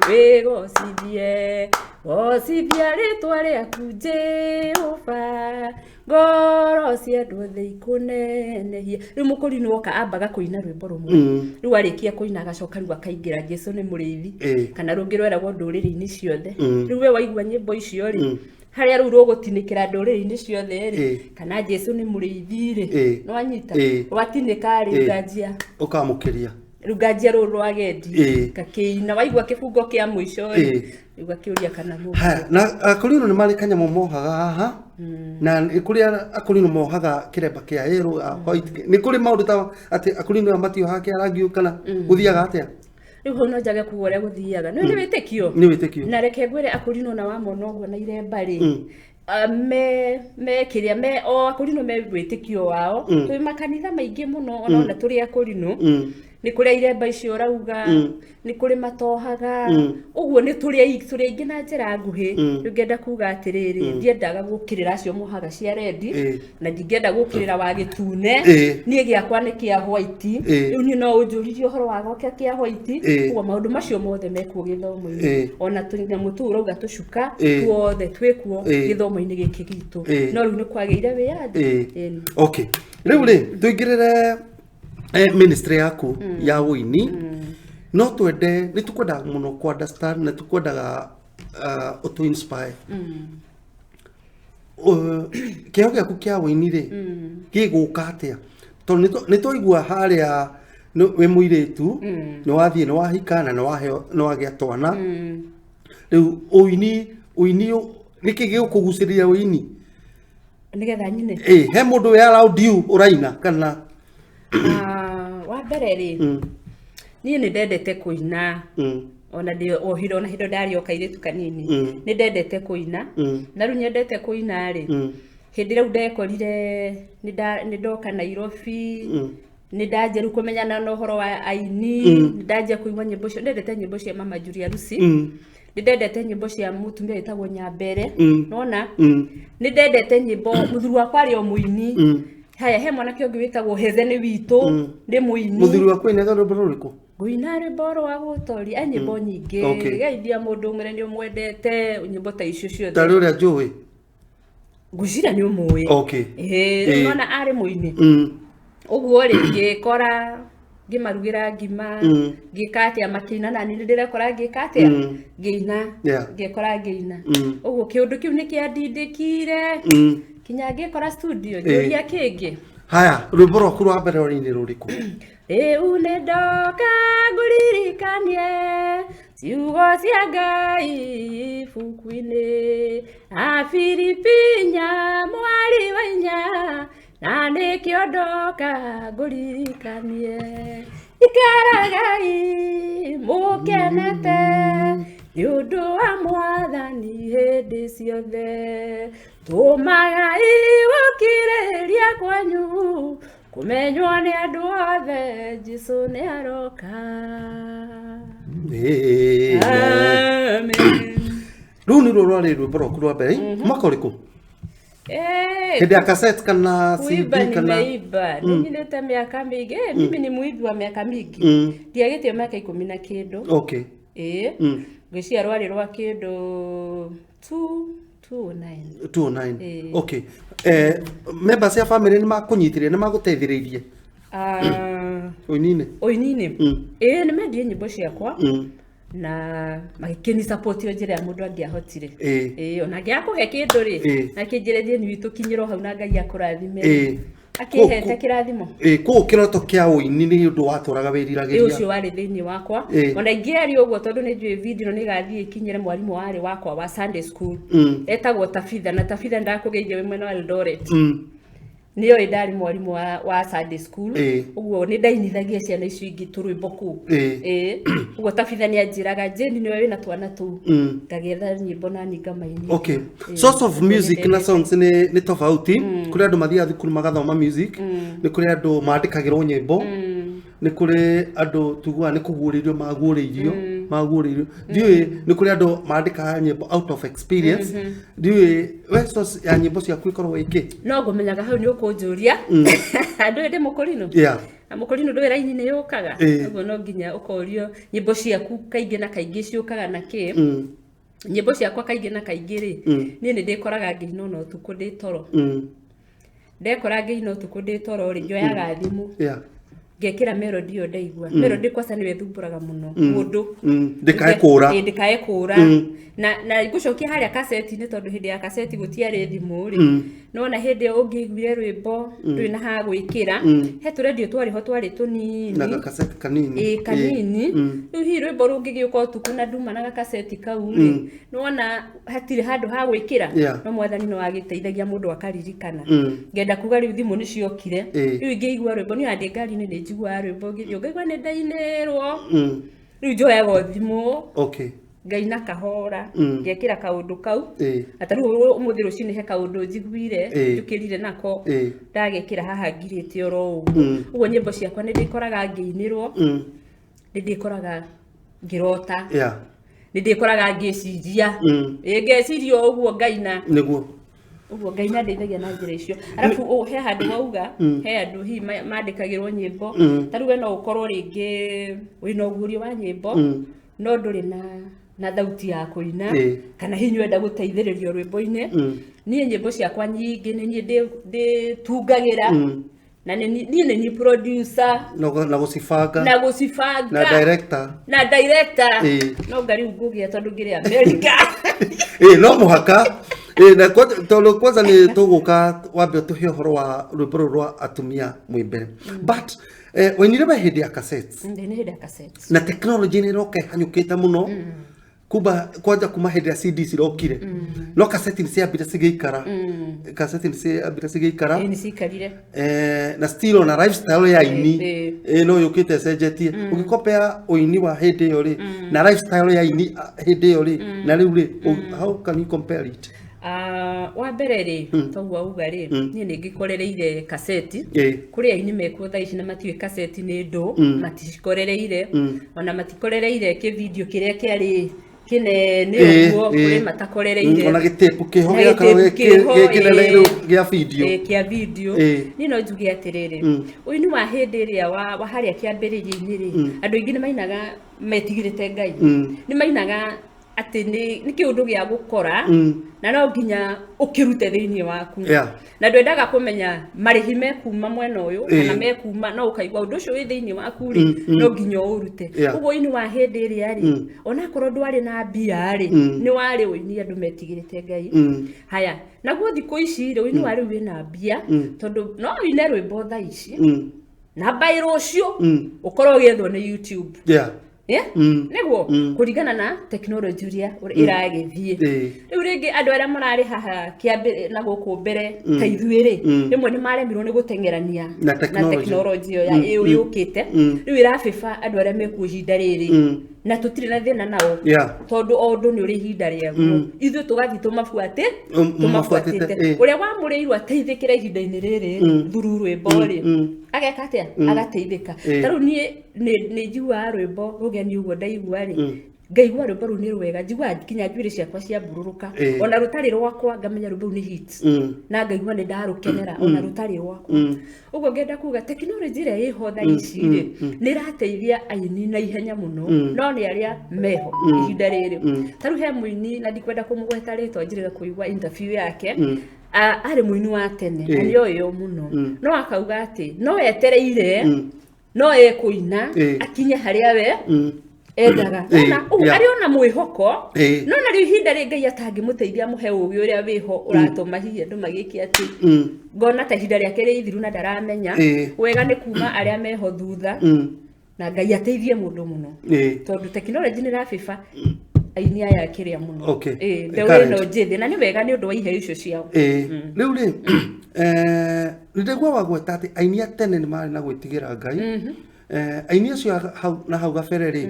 Wĩgocithie gocithia rĩtwa rĩaku Jehova, ngoro cia andũ othe ikũnenehie. Rĩu mũkũrinũ woka ambaga kũina rwĩmbo rũmwe. Rĩu arĩkia kũina agacoka rĩu akaingĩra Jesũ nĩ mũrĩithi. Kana rũngĩ rweragwo ndũrĩrĩ-inĩ ciothe. Rĩu we waigua nyĩmbo icio rĩ, harĩa rĩu rũgũtinĩkĩra ndũrĩrĩ-inĩ ciothe rĩ, kana Jesũ nĩ mũrĩithi rĩ, nĩwanyita? Rwatinĩka rĩ, nganjia Ũkamũkĩria. Rĩu nganjia rũrũ rwa gendi. Ngakĩina waigua kĩbungo kĩa mũico rĩ, rĩu gakĩũria kana mũndũ. Haya, na akũrinũ nĩ marĩ kanyamũ mohaga haha. Na nĩ kũrĩ akũrinũ mohaga kĩremba kĩa yellow, white. Nĩ kũrĩ maũndũ ta atĩ akũrinũ aya matiohaga kĩa rangi ũyũ kana gũthiaga atĩa? Rĩu hau no njage kuga ũrĩa gũthiaga. Nĩ wĩtĩkio? Nĩ wĩtĩkio. Na reke ngwĩre akũrinũ na wamona ũguo na iremba rĩ, me kĩrĩa me o akũrinũ me wĩtĩkio wao. Twĩ makanitha maingĩ mũno ona ona tũrĩ akũrinũ. Nĩ kũrĩ iremba icio ũrauga, nĩ kũrĩ matohaga. Ũguo nĩ tũrĩ aingĩ na njĩra nguhĩ. Rĩu ngĩenda kuga atĩrĩrĩ, ndiendaga gũkĩrĩra acio mohaga cia rendi, na ndingĩenda gũkĩrĩra wa gĩtune. Niĩ gĩakwa nĩ kĩa white. Rĩu niĩ no ũnjũririe ũhoro wa gwakwa kĩa white. Ũguo maũndũ macio mothe mekuo gĩthomo-inĩ. Ona tũnyamũ tũu ũrauga tũcuka, tuothe twĩkuo gĩthomo-inĩ gĩkĩ gitũ. No rĩu nĩ kwagĩire wĩyathi. Okay. Rĩu rĩ, tũingĩrĩre ministry yaku ya ũini. No twende, nĩ tũkwendaga mũno kũ understand, na tũkwendaga ũtũ inspire. Kĩheo gĩaku kĩa ũini rĩ, gĩgũka atĩa? Tondũ nĩ twaigua harĩa wĩ mũirĩtu, nĩ wathiĩ nĩ wahika na nĩ waheo nĩ wagĩa twana. Rĩu ũini, ũini nĩkĩ gĩgũkũgucĩrĩria ũini? Nĩgetha nyine. He mũndũ wĩ around you ũraina kana? Wa mbere rĩ, niĩ nĩ ndendete kũina. Ona ndĩ o hĩndĩ ona hĩndĩ ndarĩ o kairĩtu kanini. Nĩ ndendete kũina. Na rĩu nyendete kũina rĩ, hĩndĩ rĩu ndekorire nĩ ndoka Nairobi, nĩ ndanjia rĩu kũmenyana na ũhoro wa aini, nĩ ndanjia kũigua nyĩmbo cio, ndendete nyĩmbo cia Mama Julia Lucy. Nĩ ndendete nyĩmbo cia mũtumia wĩtagwo Nyambere. Nona? Nĩ ndendete nyĩmbo, mũthuri wakwa arĩ o mũini. Haya, he mwanake ũngĩ wĩtagwo Heze nĩ witũ, nĩ mũini. Mũthuri waku ainaga rwĩmbo rũrĩkũ? Ngũina rwĩmbo rwa gũtoria, nyĩmbo nyingĩ. Geithia mũndũ ũmwĩre nĩ ũmwendete, nyĩmbo ta icio ciothe. Ta rĩu ũrĩa njũĩ? Ngwĩciria nĩ ũmũĩ. Ĩĩ, nona arĩ mũini. Ũguo rĩ, ngĩkora ngĩmarugĩra ngima, ngĩka atĩa makĩina na niĩ ndĩrekora ngĩka atĩa? Ngĩina. Ngĩkora ngĩina. Ũguo kĩũndũ kĩu nĩ kĩandindĩkire. Kinya ngĩkora studio, njũria kĩngĩ. Haya, rwĩmbo rwaku rwa mbere rũinĩ rũrĩkũ? Rĩu nĩ ndoka ngũririkanie ciugo cia Ngai ibuku-inĩ. A Filipinya mwari wa inya, na nĩkĩo ndoka ngũririkanie. Ikaragai mũkenete nĩ ũndũ wa Mwathani hĩndĩ ciothe. Tũmagai gũkirĩrĩria kwanyu kũmenywo nĩ andũ othe, Jesũ nĩ aroka. Amen. Rũu nĩ ruo rwarĩ rwĩmbo rwaku rwa mbere. Mwaka ũrĩkũ? Hĩndĩ ya cassette kana CD Kuimba kana? nimeimba. Ninyinĩte mĩaka mĩingĩ. Mimi ni muimbi wa mĩaka mĩingĩ. Ndiagĩtio mĩaka ikũmi na kĩndũ. Ngwĩciria rwarĩ rwa kĩndũ 209. 209. Okay. Members ya family nĩ makũnyitire, nĩ magũteithĩrĩirie? Ũini-inĩ? Ũini-inĩ? Ĩĩ, nĩ mendire nyĩmbo ciakwa. Na magĩkĩni support o njĩra ya mũndũ angĩahotire. Ĩĩ, ona angĩakũhe kĩndũ rĩ, na kĩnjĩre thiĩ nĩ witũ kinyĩrwo hau na Ngai akũrathime. Akĩhete kĩrathimo. Kũu kĩroto kĩa ũini nĩ ũndũ watũraga wĩriragĩria. Ĩĩ, ũcio warĩ thĩinĩ wakwa. Ona ingĩaria ũguo tondũ nĩ njũĩ video nĩ ĩgathiĩ ĩkinyĩre mwarimũ warĩ wakwa wa Sunday school. Etagwo Tabitha, na Tabitha ndakũgeithia wĩ mwena wa Eldoret. Nĩoĩ ndarĩ mwarimũ wa Sunday school. Ũguo nĩ ndainithagia ciana icio ingĩ tũrwĩmbo kũu. Ĩĩ, ũguo Tabitha nĩ anjĩraga, "Jane, nĩwe wĩna twana tũu." Ngagetha nyĩmbo nani ngamainia. Okay, source of music na songs nĩ tofauti. Kũrĩ andũ mathiaga thukuru magathoma music, nĩ kũrĩ andũ mandĩkagĩrwo nyĩmbo, nĩ kũrĩ andũ tuguaga nĩ kũguũrĩrio maguũrĩirio, ndiũĩ. Nĩ kũrĩ andũ mandĩkaga nyĩmbo out of experience, ndiũĩ. We source ya nyĩmbo ciaku ĩkoragwo ĩkĩ? No ngũmenyaga hau nĩ ũkũnjũria. Ndũĩ ndĩ mũkũrinũ na mũkũrinũ ndũĩ raini nĩ yũkaga. Ũguo no nginya ũkorio nyĩmbo ciaku kaingĩ na kaingĩ ciũkaga na kĩ. Nyĩmbo ciakwa kaingĩ na kaingĩ rĩ, niĩ nĩ ndĩkoraga ngĩina ona ũtukũ ndĩ toro. Ndekora ngĩina ũtukũ ndĩ toro rĩ, njoyaga thimũ, ngekĩra melody ĩyo ndaigua. Melody kwanza nĩyo ĩthumbũraga mũno mũndũ. Ndĩkae kũra. Ĩĩ, ndĩkae kũra. Na ngũcokia harĩa kaseti-inĩ, tondũ hĩndĩ ya kaseti gũtiarĩ thimũ rĩ, nona hĩndĩ ĩyo ũngĩiguire rwĩmbo ndũrĩ na ha gwĩkĩra, he tũrendio twarĩ ho twarĩ tũnini. Na gakaseti kanini. Ĩĩ, kanini. Rĩu hihi rwĩmbo rũngĩgĩũka ũtukũ na nduma na gakaseti kau rĩ, nĩwona hatirĩ handũ ha gwĩkĩra. No Mwathani no agĩteithagia mũndũ akaririkana. Ngenda kuga rĩu thimũ nĩ ciokire. Rĩu ingĩigua rwĩmbo, niĩ ndĩ ngari-inĩ nĩ njiguaga rwĩmbo ngĩthiĩ, ngaigua nĩ ndainĩrwo. Rĩu njoyaga o thimũ, ngaina kahora, ngekĩra kaũndũ kau. Ata rĩu ũmũthĩ rũcinĩ he kaũndũ njiguire, njũkĩrire nako, ndagekĩra haha ngirĩte oro ũguo. Ũguo nyĩmbo ciakwa nĩ ndĩkoraga ngĩinĩrwo, nĩ ndĩkoraga ngĩrota, nĩ ndĩkoraga ngĩciria. Ĩ, ngeciria o ũguo ngaina. Ũguo Ngai nĩ andeithagia na njĩra icio. Arabu he handũ wauga he andũ hihi mandĩkagĩrwo nyĩmbo. Ta rĩu we no ũkorwo rĩngĩ wĩna ũguũrio wa nyĩmbo, no ndũrĩ na thauti ya kũina, kana hihi nĩũrenda gũteithĩrĩrio rwĩmbo-inĩ. Niĩ nyĩmbo ciakwa nyingĩ nĩ niĩ ndĩtungagĩra, na niĩ nĩ niĩ producer. Na gũcibanga. Na gũcibanga. Na director. Na director. No nga rĩu ngũgĩa tondũ ngĩrĩ America. Ĩĩ, no mũhaka. Ĩĩ, na tondũ kwanza nĩ tũgũka wambe ũtũhe ũhoro wa rwĩmbo rũrũ rwa atumia mwĩ mbere, but wainire we hĩndĩ ya cassettes. Ndĩ nĩ hĩndĩ ya cassettes. Na technology nĩ ĩroka ĩhanyũkĩte mũno kumba kwanja kuma hĩndĩ ya CD cirokire, no cassette nĩ ciambire cigĩikara, cassette nĩ ciambire cigĩikara. Ĩĩ, nĩ cikarire. Na still ona lifestyle ya aini no yũkĩte ĩcenjetie. Ũgĩkompea ũini wa hĩndĩ ĩyo rĩ na lifestyle ya aini hĩndĩ ĩyo rĩ na rĩu rĩ, how can you compare it? Ah, wa mbere rĩ, toguo auga rĩ, niĩ nĩ ngĩkorereire kaseti. Kũrĩ aini mekuo thaa ici na matiũĩ kaseti nĩ ndũ, matikorereire, ona matikorereire kĩvideo kĩrĩa kĩarĩ kĩnene ũguo. Kũrĩ matakorereire. Ona gĩtĩpu kĩho Na gĩakoragwo gĩtĩpu kĩho, gĩ kĩnene rĩu gĩa video. Ĩĩ, kĩa video. Niĩ no njuge atĩrĩrĩ, ũini wa hĩndĩ ĩrĩa wa harĩa kĩambĩrĩria-inĩ rĩ, andũ aingĩ nĩ mainaga metigĩrĩte Ngai. Nĩ mainaga atĩ nĩ kĩũndũ gĩa gũkora, na no nginya ũkĩrute thĩinĩ waku, na ndwendaga kũmenya marĩhi mekuma mwena ũyũ kana mekuma, no ũkaigua ũndũ ũcio wĩ thĩinĩ waku rĩ, no nginya ũũrute. Ũguo ũini wa hĩndĩ ĩrĩa rĩ, onakorwo ndwarĩ na mbia rĩ, nĩ warĩ ũini andũ metigĩrĩte Ngai. Haya, naguo thikũ ici rĩ, ũini wa rĩu wĩna mbia, tondũ no ũine rwĩmbo thaa ici na mbaĩ rũciũ ũkorwo ũgĩethwo nĩ YouTube. Yeah? Nĩguo kũringana na technology ũrĩa ĩragĩthiĩ. Rĩu rĩngĩ andũ arĩa mararĩ haha kĩambĩ na gũkũ mbere ta ithuĩ rĩ, rĩmwe nĩ maremirwo nĩ gũteng'erania na technology. Technology ĩyo ya ĩyo yũkĩte. Rĩu ĩrabĩba andũ arĩa mekuo ihinda rĩrĩ, na tũtirĩ na thĩna nao, tondũ o ũndũ nĩ ũrĩ ihinda rĩaguo. Ithuĩ tũgathiĩ tũmabuatĩ Tũmabuatĩte, tũmabuatĩte. Ũrĩa wamũrĩirwo ateithĩkĩra ihinda-inĩ rĩrĩ through rwĩmbo rĩ, ageka atĩa? Agateithĩka. Ta rĩu niĩ nĩ njiguaga rwĩmbo rũgeni ũguo ndaigua rĩ, ngaigua rwĩmbo rũu nĩ rwega, njiguaga nginya njuĩrĩ ciakwa ciambũrũrũka. Ona rũtarĩ rwakwa ngamenya rwĩmbo rũu nĩ hit, na ngaigua nĩ ndarũkenera ona rũtarĩ rwakwa. Ũguo ngenda kuga tekinoronjĩ ĩrĩa ĩho thaa ici rĩ, nĩ ĩrateithia aini na ihenya mũno, no nĩ arĩa meho ihinda rĩrĩ. Ta rĩu he mũini, na ndikwenda kũmũgweta rĩtwa, njĩrĩga kũigua interview yake. Arĩ mũini wa tene na nĩoĩo mũno, no akauga atĩ no etereire, no ekũina akinye harĩa we endaga. Ona ũguo arĩ ona mwĩhoko, no narĩo ihinda rĩ Ngai atangĩmũteithia amũhe ũgĩ ũrĩa wĩho ũratũma hihi andũ magĩke atĩ, ngona ta ihinda rĩake rĩ ithiru na ndaramenya. Wega nĩ kuma arĩa meho thutha, na Ngai ateithie mũndũ mũno, tondũ tekinoronjĩ nĩ ĩrabĩba aini aya kĩrĩa mũno. Mbeũ Current. ĩno njĩthĩ, na nĩ wega nĩ ũndũ wa iheo icio ciao. Rĩu rĩ, Nĩ ndaigua wagweta atĩ aini a tene nĩ marĩ na gwĩtigĩra Ngai. Aini acio na hau gabere rĩ,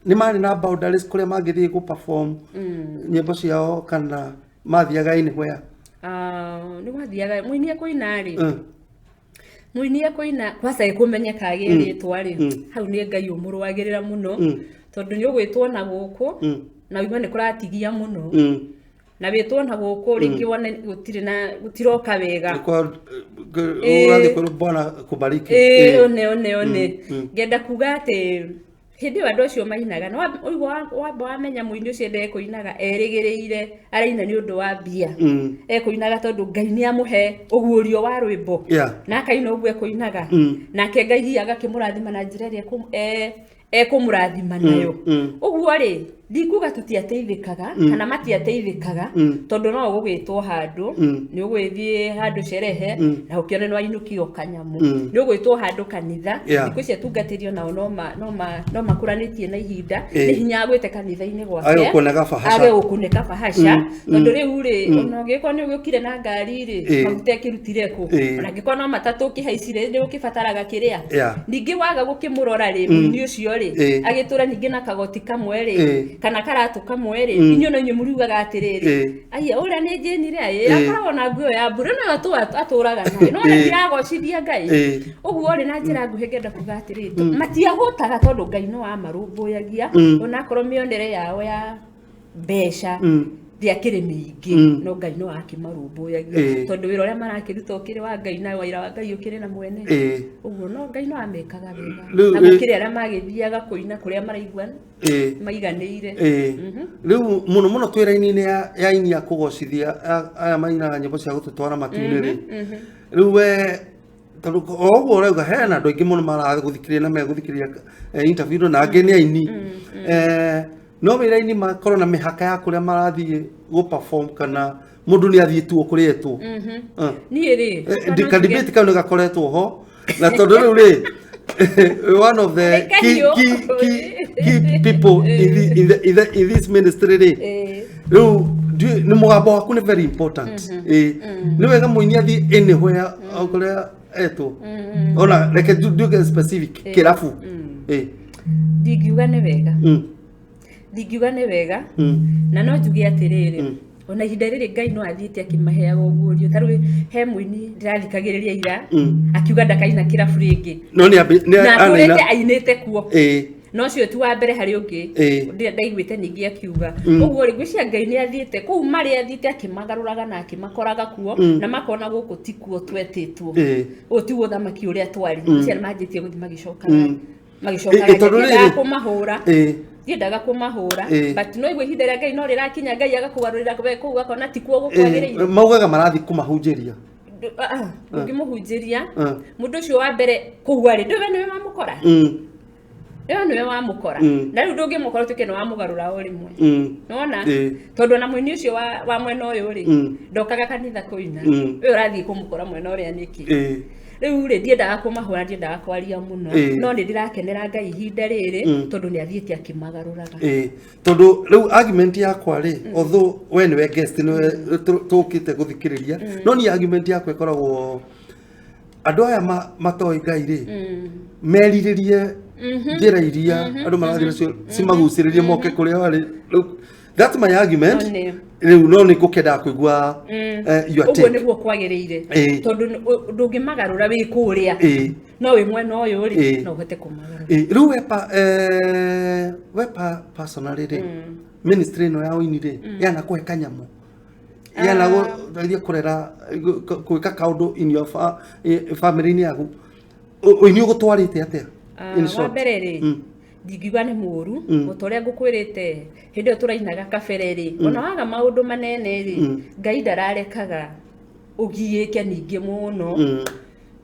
nĩ marĩ na boundaries kũrĩa mangĩthiĩ gũ perform nyĩmbo ciao kana mathiaga anywhere? Nĩ gwathiaga mũini ekũina rĩ, mũini ekũina kwanza ĩkũmenyeka agĩe rĩtwa rĩ, hau nĩ Ngai ũmũrũagĩrĩra mũno, tondũ nĩ ũgwĩtwo na gũkũ na ũigue nĩ kũratigia mũno, na wĩtwo na gũkũ rĩngĩ wone gũtirĩ na gũtiroka wega. Ũrathiĩ kwĩrwo Bwana kubariki. One one one ngenda kuga atĩ hĩndĩ ĩyo andũ acio mainaga na ũigua wamba wamenya mũini ũcio ndekũinaga erĩgĩrĩire araina nĩ ũndũ wa mbia, ekũinaga tondũ Ngai nĩ amũhe ũguũrio wa rwĩmbo, na akaina ũguo ekũinaga, nake Ngai hihi agakĩmũrathima na njĩra ĩrĩa ekũmũrathima nayo. Ũguo rĩ, ndikuga tũtiateithĩkaga kana matiateithĩkaga, tondũ no ũgũgĩtwo handũ, nĩ ũgwĩthiĩ handũ sherehe na ũkĩone nĩ wainũkio kanyamũ, nĩ ũgwĩtwo handũ kanitha. Thikũ ici atungatĩri onao no makũranĩtie na ihinda, nĩ hinya agwĩte kanitha-inĩ gwake age gũkũne bahasha, age gũkũne kabahasha, tondũ rĩu rĩ, ona ũngĩkorwo nĩ ũgĩũkire na ngari rĩ, maguta ĩkĩrutire kũ? Ona angĩkorwo no matatũ ũkĩhaicire, nĩ ũkĩbataraga kĩrĩa. Ningĩ waga gũkĩmũrora rĩ, mũini ũcio rĩ, agĩtũra ningĩ na kagoti kamwe rĩ, kana karatũ kamwe rĩ, inyuĩ no inyuĩ mũriugaga atĩrĩrĩ, aiya ũrĩa nĩ njĩnire, akoragwo na nguo ya mbura no atũraga nayo, no ona ndiragocithia Ngai. Ũguo rĩ, na njĩra nguhĩ ngenda kuga atĩrĩrĩ, matiahũtaga tondũ Ngai no amarũmbũyagia, onakorwo mĩonere yao ya mbeca ndĩakĩrĩ mĩingĩ, no Ngai no akĩmarũmbũyagia, tondũ wĩra ũrĩa marakĩruta ũkĩrĩ wa Ngai na wĩra wa Ngai ũkĩrĩ na mwene. Ũguo no Ngai no amekaga wega, na gũkĩrĩ arĩa magĩthiaga kũina kũrĩa maraigua maiganĩire. Rĩu mũno mũno twĩ raini-inĩ ya aini a kũgocithia aya mainaga nyĩmbo cia gũtũtwara matu-inĩ rĩ, rĩu we tondũ o ũguo ũrauga hena andũ aingĩ mũno maragũthikĩrĩria na megũthikĩrĩria interview ĩno, na angĩ nĩ aini, no wĩra-inĩ makorwo na mĩhaka ya kũrĩa marathiĩ gũ perform kana mũndũ nĩ athiĩ tu o kũrĩa etwo? Niĩ rĩ, Ka debate kau nĩ gakoretwo ho, na tondũ rĩu rĩ, one of the key people in this ministry rĩ, rĩu nĩ mũgambo waku nĩ very important. Nĩ wega mũini athiĩ anywhere o kũrĩa etwo, ona reke nduĩke specific, kĩrabu? Ndingiuga nĩ wega, ndingiuga nĩ wega, na no njuge atĩrĩrĩ, ona ihinda rĩrĩ Ngai no athiĩte akĩmaheaga ũguũrio. Ta rĩu he mũini ndĩrathikagĩrĩria ira akiuga ndakaina kĩrabu rĩngĩ, no nĩ na anaina atũrĩte ainĩte kuo, no ũcio ti wa mbere, harĩ ũngĩ ndaiguĩte ningĩ akiuga ũguo rĩ. Ngwĩciria Ngai nĩ athiĩte kũu marĩa athiĩte akĩmagarũraga na akĩmakoraga kuo, na makona gũkũ ti kuo twetĩtwo, ũyũ tiguo ũthamaki ũrĩa twarĩ. Ngwĩciria nĩ manjĩtie gũthiĩ magĩcokaga magĩcokaga. Tondũ Ndiendaga kũmahũra, ndiendaga kũmahũra, but no igua ihinda rĩa Ngai no rĩrakinya, Ngai agakũgarũrĩra we kũu akona ti kuo gũkwagĩrĩire. Maugaga marathiĩ kũmahunjĩria. Ndũngĩmũhunjĩria mũndũ ũcio wa mbere kũu arĩ, ndũwe nĩwe wamũkora, ĩyo nĩwe wamũkora, na rĩu ndũngĩmũkora ũtuĩke nĩ wamũgarũra o rĩmwe. Nĩwona, tondũ ona mũini ũcio wa mwena ũyũ rĩ, ndokaga kanitha kũina, ũyũ ũrathiĩ kũmũkora mwena ũrĩa nĩkĩ? Rĩu rĩ, ndiendaga kũmahũra, ndiendaga kwaria mũno, no nĩ ndĩrakenera Ngai ihinda rĩrĩ, tondũ nĩ athiĩte akĩmagarũraga. Tondũ rĩu argument yakwa rĩ, although we nĩwe guest, nĩwe tũkĩte gũthikĩrĩria, no niĩ argument yakwa ĩkoragwo andũ aya matoĩ Ngai rĩ, merirĩrie njĩra iria andũ marathiĩ nacio cimagucĩrĩrie moke kũrĩa marĩ. Rĩu, that's my argument. Rĩu no nĩ ngũkĩendaga kũigua your Ũguo take. Nĩguo kwagĩrĩire, tondũ ndũngĩmagarũra wĩ kũrĩa, no wĩ mwena ũyũ rĩ, no ũhote kũmagarũra. Rĩu we personally rĩ, ministry ĩno ya ũini rĩ, yanakũhe kanyamũ, yanagũteithia kũrera, gwĩka kaũndũ in your family-inĩ yaku? Ũini ũgũtwarĩte atĩa, in Wa short? mbere rĩ, ndingiuga nĩ mũru. O ta ũrĩa ngũkwĩrĩte hĩndĩ ĩyo tũrainaga kabere rĩ, ona waga maũndũ manene rĩ, Ngai ndararekaga ũgiĩke ningĩ mũno.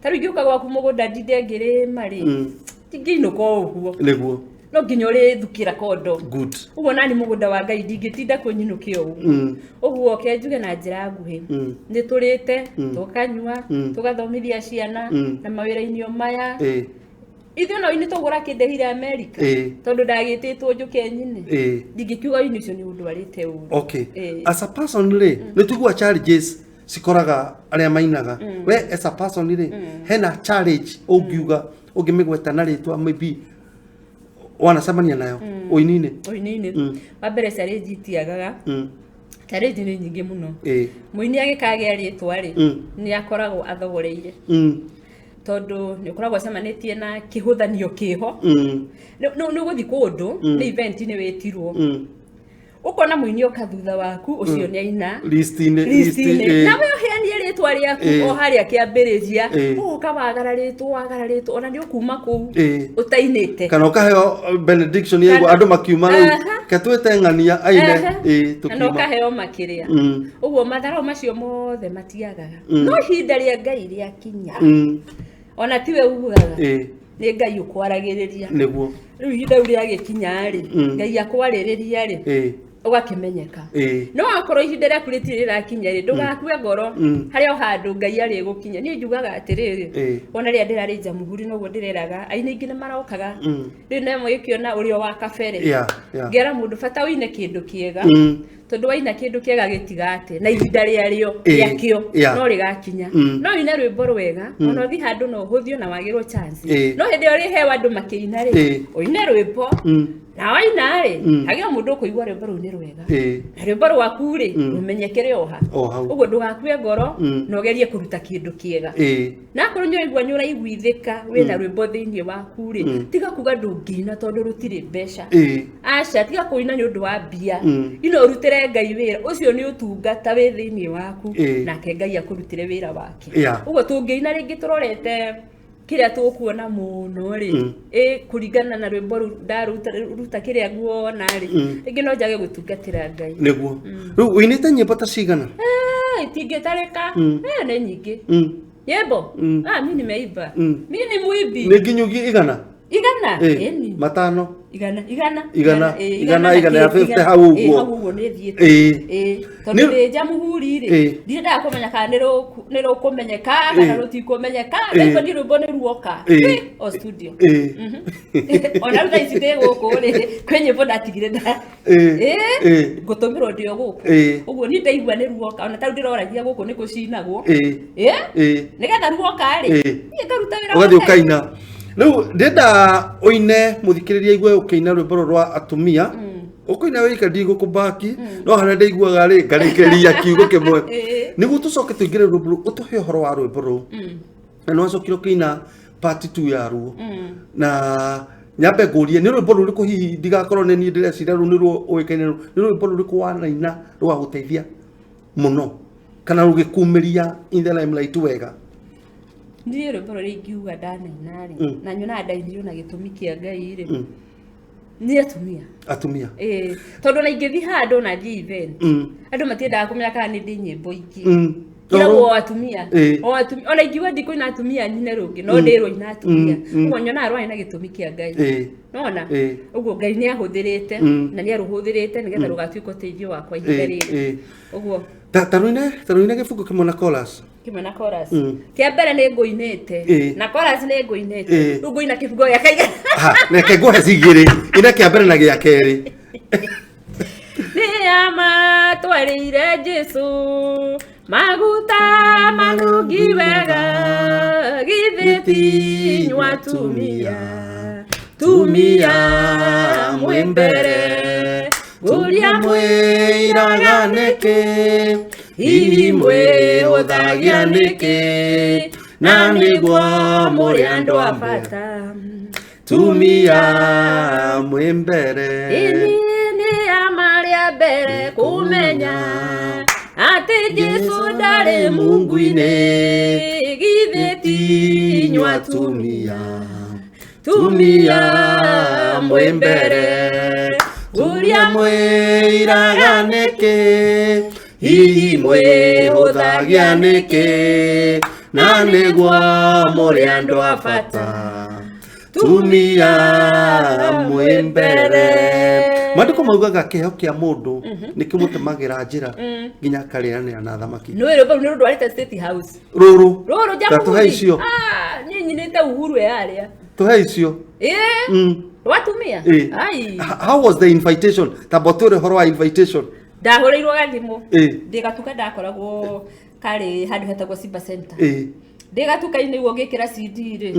Ta rĩu ingĩũka gwaku mũgũnda ndinde ngĩrĩma rĩ, ndingĩinũka o ũguo. No nginya ũrĩthukĩra kondo. Ũguo nani mũgũnda wa Ngai ndingĩtinda kũnyinũke o ũguo. Ũguo ke njuge na njĩra nguhĩ, nĩ tũrĩte, tũkanyua, tũgathomithia ciana na mawĩra-inĩ o maya. Ithuĩ no ini tũgũra kĩndehire Amerika, tondũ ndagĩtĩtwo njũke nyine. Ndingĩkiuga ũini ũcio nĩ ũndwarĩte ũru. Okay. As a person rĩ, nĩ tũigua challenges. Cikoraga arĩa mainaga. We as a person rĩ, hena challenge ũngiuga, ũngĩmĩgweta na rĩtwa, maybe wanacemania nayo ũini-inĩ? Ũini-inĩ, wa mbere challenge itiagaga. Challenge nĩ nyingĩ mũno. Mũini agĩkagĩa rĩtwa rĩ, nĩ akoragwo athogoreire, tondũ nĩ ũkoragwo ũcemanĩtie na kĩhũthanio kĩho. Nĩ ũgũthiĩ kũndũ, nĩ event, nĩ wĩtirwo, ũkona mũini oka thutha waku, ũcio nĩ aina list-inĩ. List-inĩ. List. Nawe ũheanie rĩtwa rĩaku o harĩa kĩambĩrĩria, ũgoka wagararĩtwo, wagararĩtwo, ona nĩ ũkuma kũu ũtainĩte. Kana ũkaheo benediction yaigua andũ makiuma rĩu, ke twĩte ng'ania aine. Na Tũkiuma. Ũkaheo makĩrĩa. Ũguo matharau macio mothe matiagaga, no ihinda rĩa Ngai rĩakinya, ona tiwe ugaga, nĩ Ngai ũkwaragĩrĩria. Rĩu ihinda rĩu rĩagĩkinya rĩ, Ngai akwarĩrĩria rĩ, ũgakĩmenyeka. No akorwo ihinda rĩaku rĩtirĩ rĩrakinya rĩ, ndũgakue ngoro. Harĩa o handũ Ngai arĩ gũkinya. Niĩ njugaga atĩrĩrĩ, ona rĩrĩa ndĩrarĩ Jamhuri, noguo ndĩreraga aini aingĩ nĩ marokaga. Rĩu nemwe gĩkĩona ũrĩa wa kabere, ngera mũndũ bata ũine kĩndũ kĩega, tondũ waina kĩndũ kĩega gĩtigate na ihinda rĩarĩo, rĩakĩo, no rĩgakinya. No ũine rwĩmbo rwega, ona ũthiĩ handũ no ũhũthio na wagĩrwo chance. No hĩndĩ ĩyo ũrĩheo andũ makĩina rĩ, ũine rwĩmbo, na waina rĩ, hagĩo mũndũ ũkũigua rwĩmbo rũu nĩ rwega, na rwĩmbo rwaku rĩ, rũmenyekere o ha. O hau. Ũguo ndũgakue ngoro, na ũgerie kũruta kĩndũ kĩega. Na akorwo nĩ ũraigua nĩ ũraiguithĩka wĩna rwĩmbo thĩinĩ waku rĩ, tiga kuga ndũngĩina tondũ rũtirĩ mbeca. Aca, tiga kũina nĩ ũndũ wa mbia. Ina ũrutĩre Ngai wĩra ũcio, nĩ ũtungata wĩ thĩinĩ waku, nake Ngai akũrutĩre wĩra wake. Ũguo tũngĩina rĩngĩ tũrorete kĩrĩa tũkuona mũno rĩ, ĩ kũringana na rwĩmbo rũu ndaruta ruta kĩrĩa nguona rĩ, rĩngĩ no njage gũtungatĩra Ngai. Nĩguo. Rĩu ũinĩte nyĩmbo ta cigana? Itingĩtarĩka. Nĩ nyingĩ. Nyĩmbo, ah, mi nimeimba. Mi ni muimbi. Nĩ nginyugi 100? 100? Ĩni. 5? 100, 100. 100, 100, na 100 ya kĩ- 50 hau ũguo. Hau ũguo nĩ thiĩte. Tondũ ndĩ Jamhuri rĩ, ndiendaga kũmenya kana nĩ rũkũmenyeka kana rũtikũmenyeka. Ndaigua niĩ rwĩmbo nĩ ruoka, o studio. Ona rĩu thaa ici ndĩ gũkũ rĩ, kwĩ nyĩmbo ndatigire nda ngũtũmĩrwo ndĩ o gũkũ. Ũguo niĩ ndaigua nĩ ruoka, ona tarĩu ndĩroragia gũkũ nĩ kũcinagwo, nĩgetha ruoka rĩ, niĩ ngaruta wĩra Ũgathiĩ wa Ngai. ũkaina. Rĩu ndĩrenda ũine, mũthikĩrĩria aigue ũkĩina rwĩmbo rũrũ rwa atumia. Ũkũina wĩika, ndigũkũmbaki, no harĩa ndaiguaga rĩ, ngarĩkĩrĩria kiugo kĩmwe, nĩguo tũcoke tũingĩre rwĩmbo rũu, ũtũhe ũhoro wa rwĩmbo rũu. Na nĩ wacokire ũkĩina part 2 ya ruo. Na nyambe ngũrie, nĩ rwĩmbo rũrĩkũ hihi, ndigakorwo nĩ niĩ ndĩreciria rũu nĩ ruo ũĩkaine rũu, nĩ rwĩmbo rũrĩkũ wanaina rũgagũteithia mũno kana rũgĩkumĩria in the limelight wega? Niĩ rwĩmbo rũrĩa ingiuga ndanaina rĩ, na nyonaga ndainire na gĩtũmi kĩa Ngai rĩ, nĩ atumia. Atumia. Ĩĩ, tondũ na ingĩthiĩ handũ na thiĩ event, andũ matiendaga kũmenya kana nĩ ndĩ nyĩmbo ingĩ. Ĩragwo o atumia. O atumia. Ona ingiuga ndikũina atumia nyine rũngĩ, no ndĩrwo ina atumia. Ũguo nyonaga rwarĩ na gĩtũmi kĩa Ngai. Nona ũguo Ngai nĩ ahũthĩrĩte, na nĩ arũhũthĩrĩte nĩgetha rũgatuĩka ũteithio wakwa ihinda rĩrĩ. Ũguo Ta rũine gĩbungo kĩmwe na chorus. Kĩmwe na chorus? Kĩa mbere nĩ ngũinĩte, na chorus nĩ ngũinĩte. Rĩu ngũina kĩbungo gĩa kaigana? Ha, reke ngũhe cigĩrĩ, ina kĩa mbere na gĩa kerĩ. Nĩ amatwarĩire Jesu maguta manungi wega, githĩ ti inyuĩ atumia, tumia mwĩ mbere, ngũria mwĩiraga nĩkĩ, hihi mwĩhũthagia nĩkĩ, na nĩguo mũrĩ andũ a bata. Tumia mwĩ mbere. Ĩni nĩ amarĩa mbere kũmenya atĩ Jesu ndarĩ mungu-inĩ, githĩ ti inyuĩ atumia, tumia mwĩ mbere, ngũria mwĩiraga nĩkĩ, hihi mwĩhũthagia nĩkĩ, na nĩguo mũrĩ andũ a bata, tumia mwĩ mbere. Maandĩko maugaga kĩheo kĩa mũndũ nĩ kĩmũtemagĩra njĩra nginya akarĩanĩra na thamaki. Nĩ rwĩmbo rũu nĩ rũndwarĩte State House. Rũrũ? Rũrũ. Ta tũhe icio. Ah, niĩ nyinĩte Uhuru e harĩa. Tũhe icio. Ĩĩ. Rwatumia. Ai. How was the invitation? Tamba twĩre ũhoro wa invitation. Ndahũrĩirwo gathimũ. Ĩĩ. Ndĩ gatuka ndakoragwo. Karĩ handũ hetagwo Simba Center. Ĩĩ. Ndĩ gatuka-inĩ ũguo ngĩkĩra CD rĩ,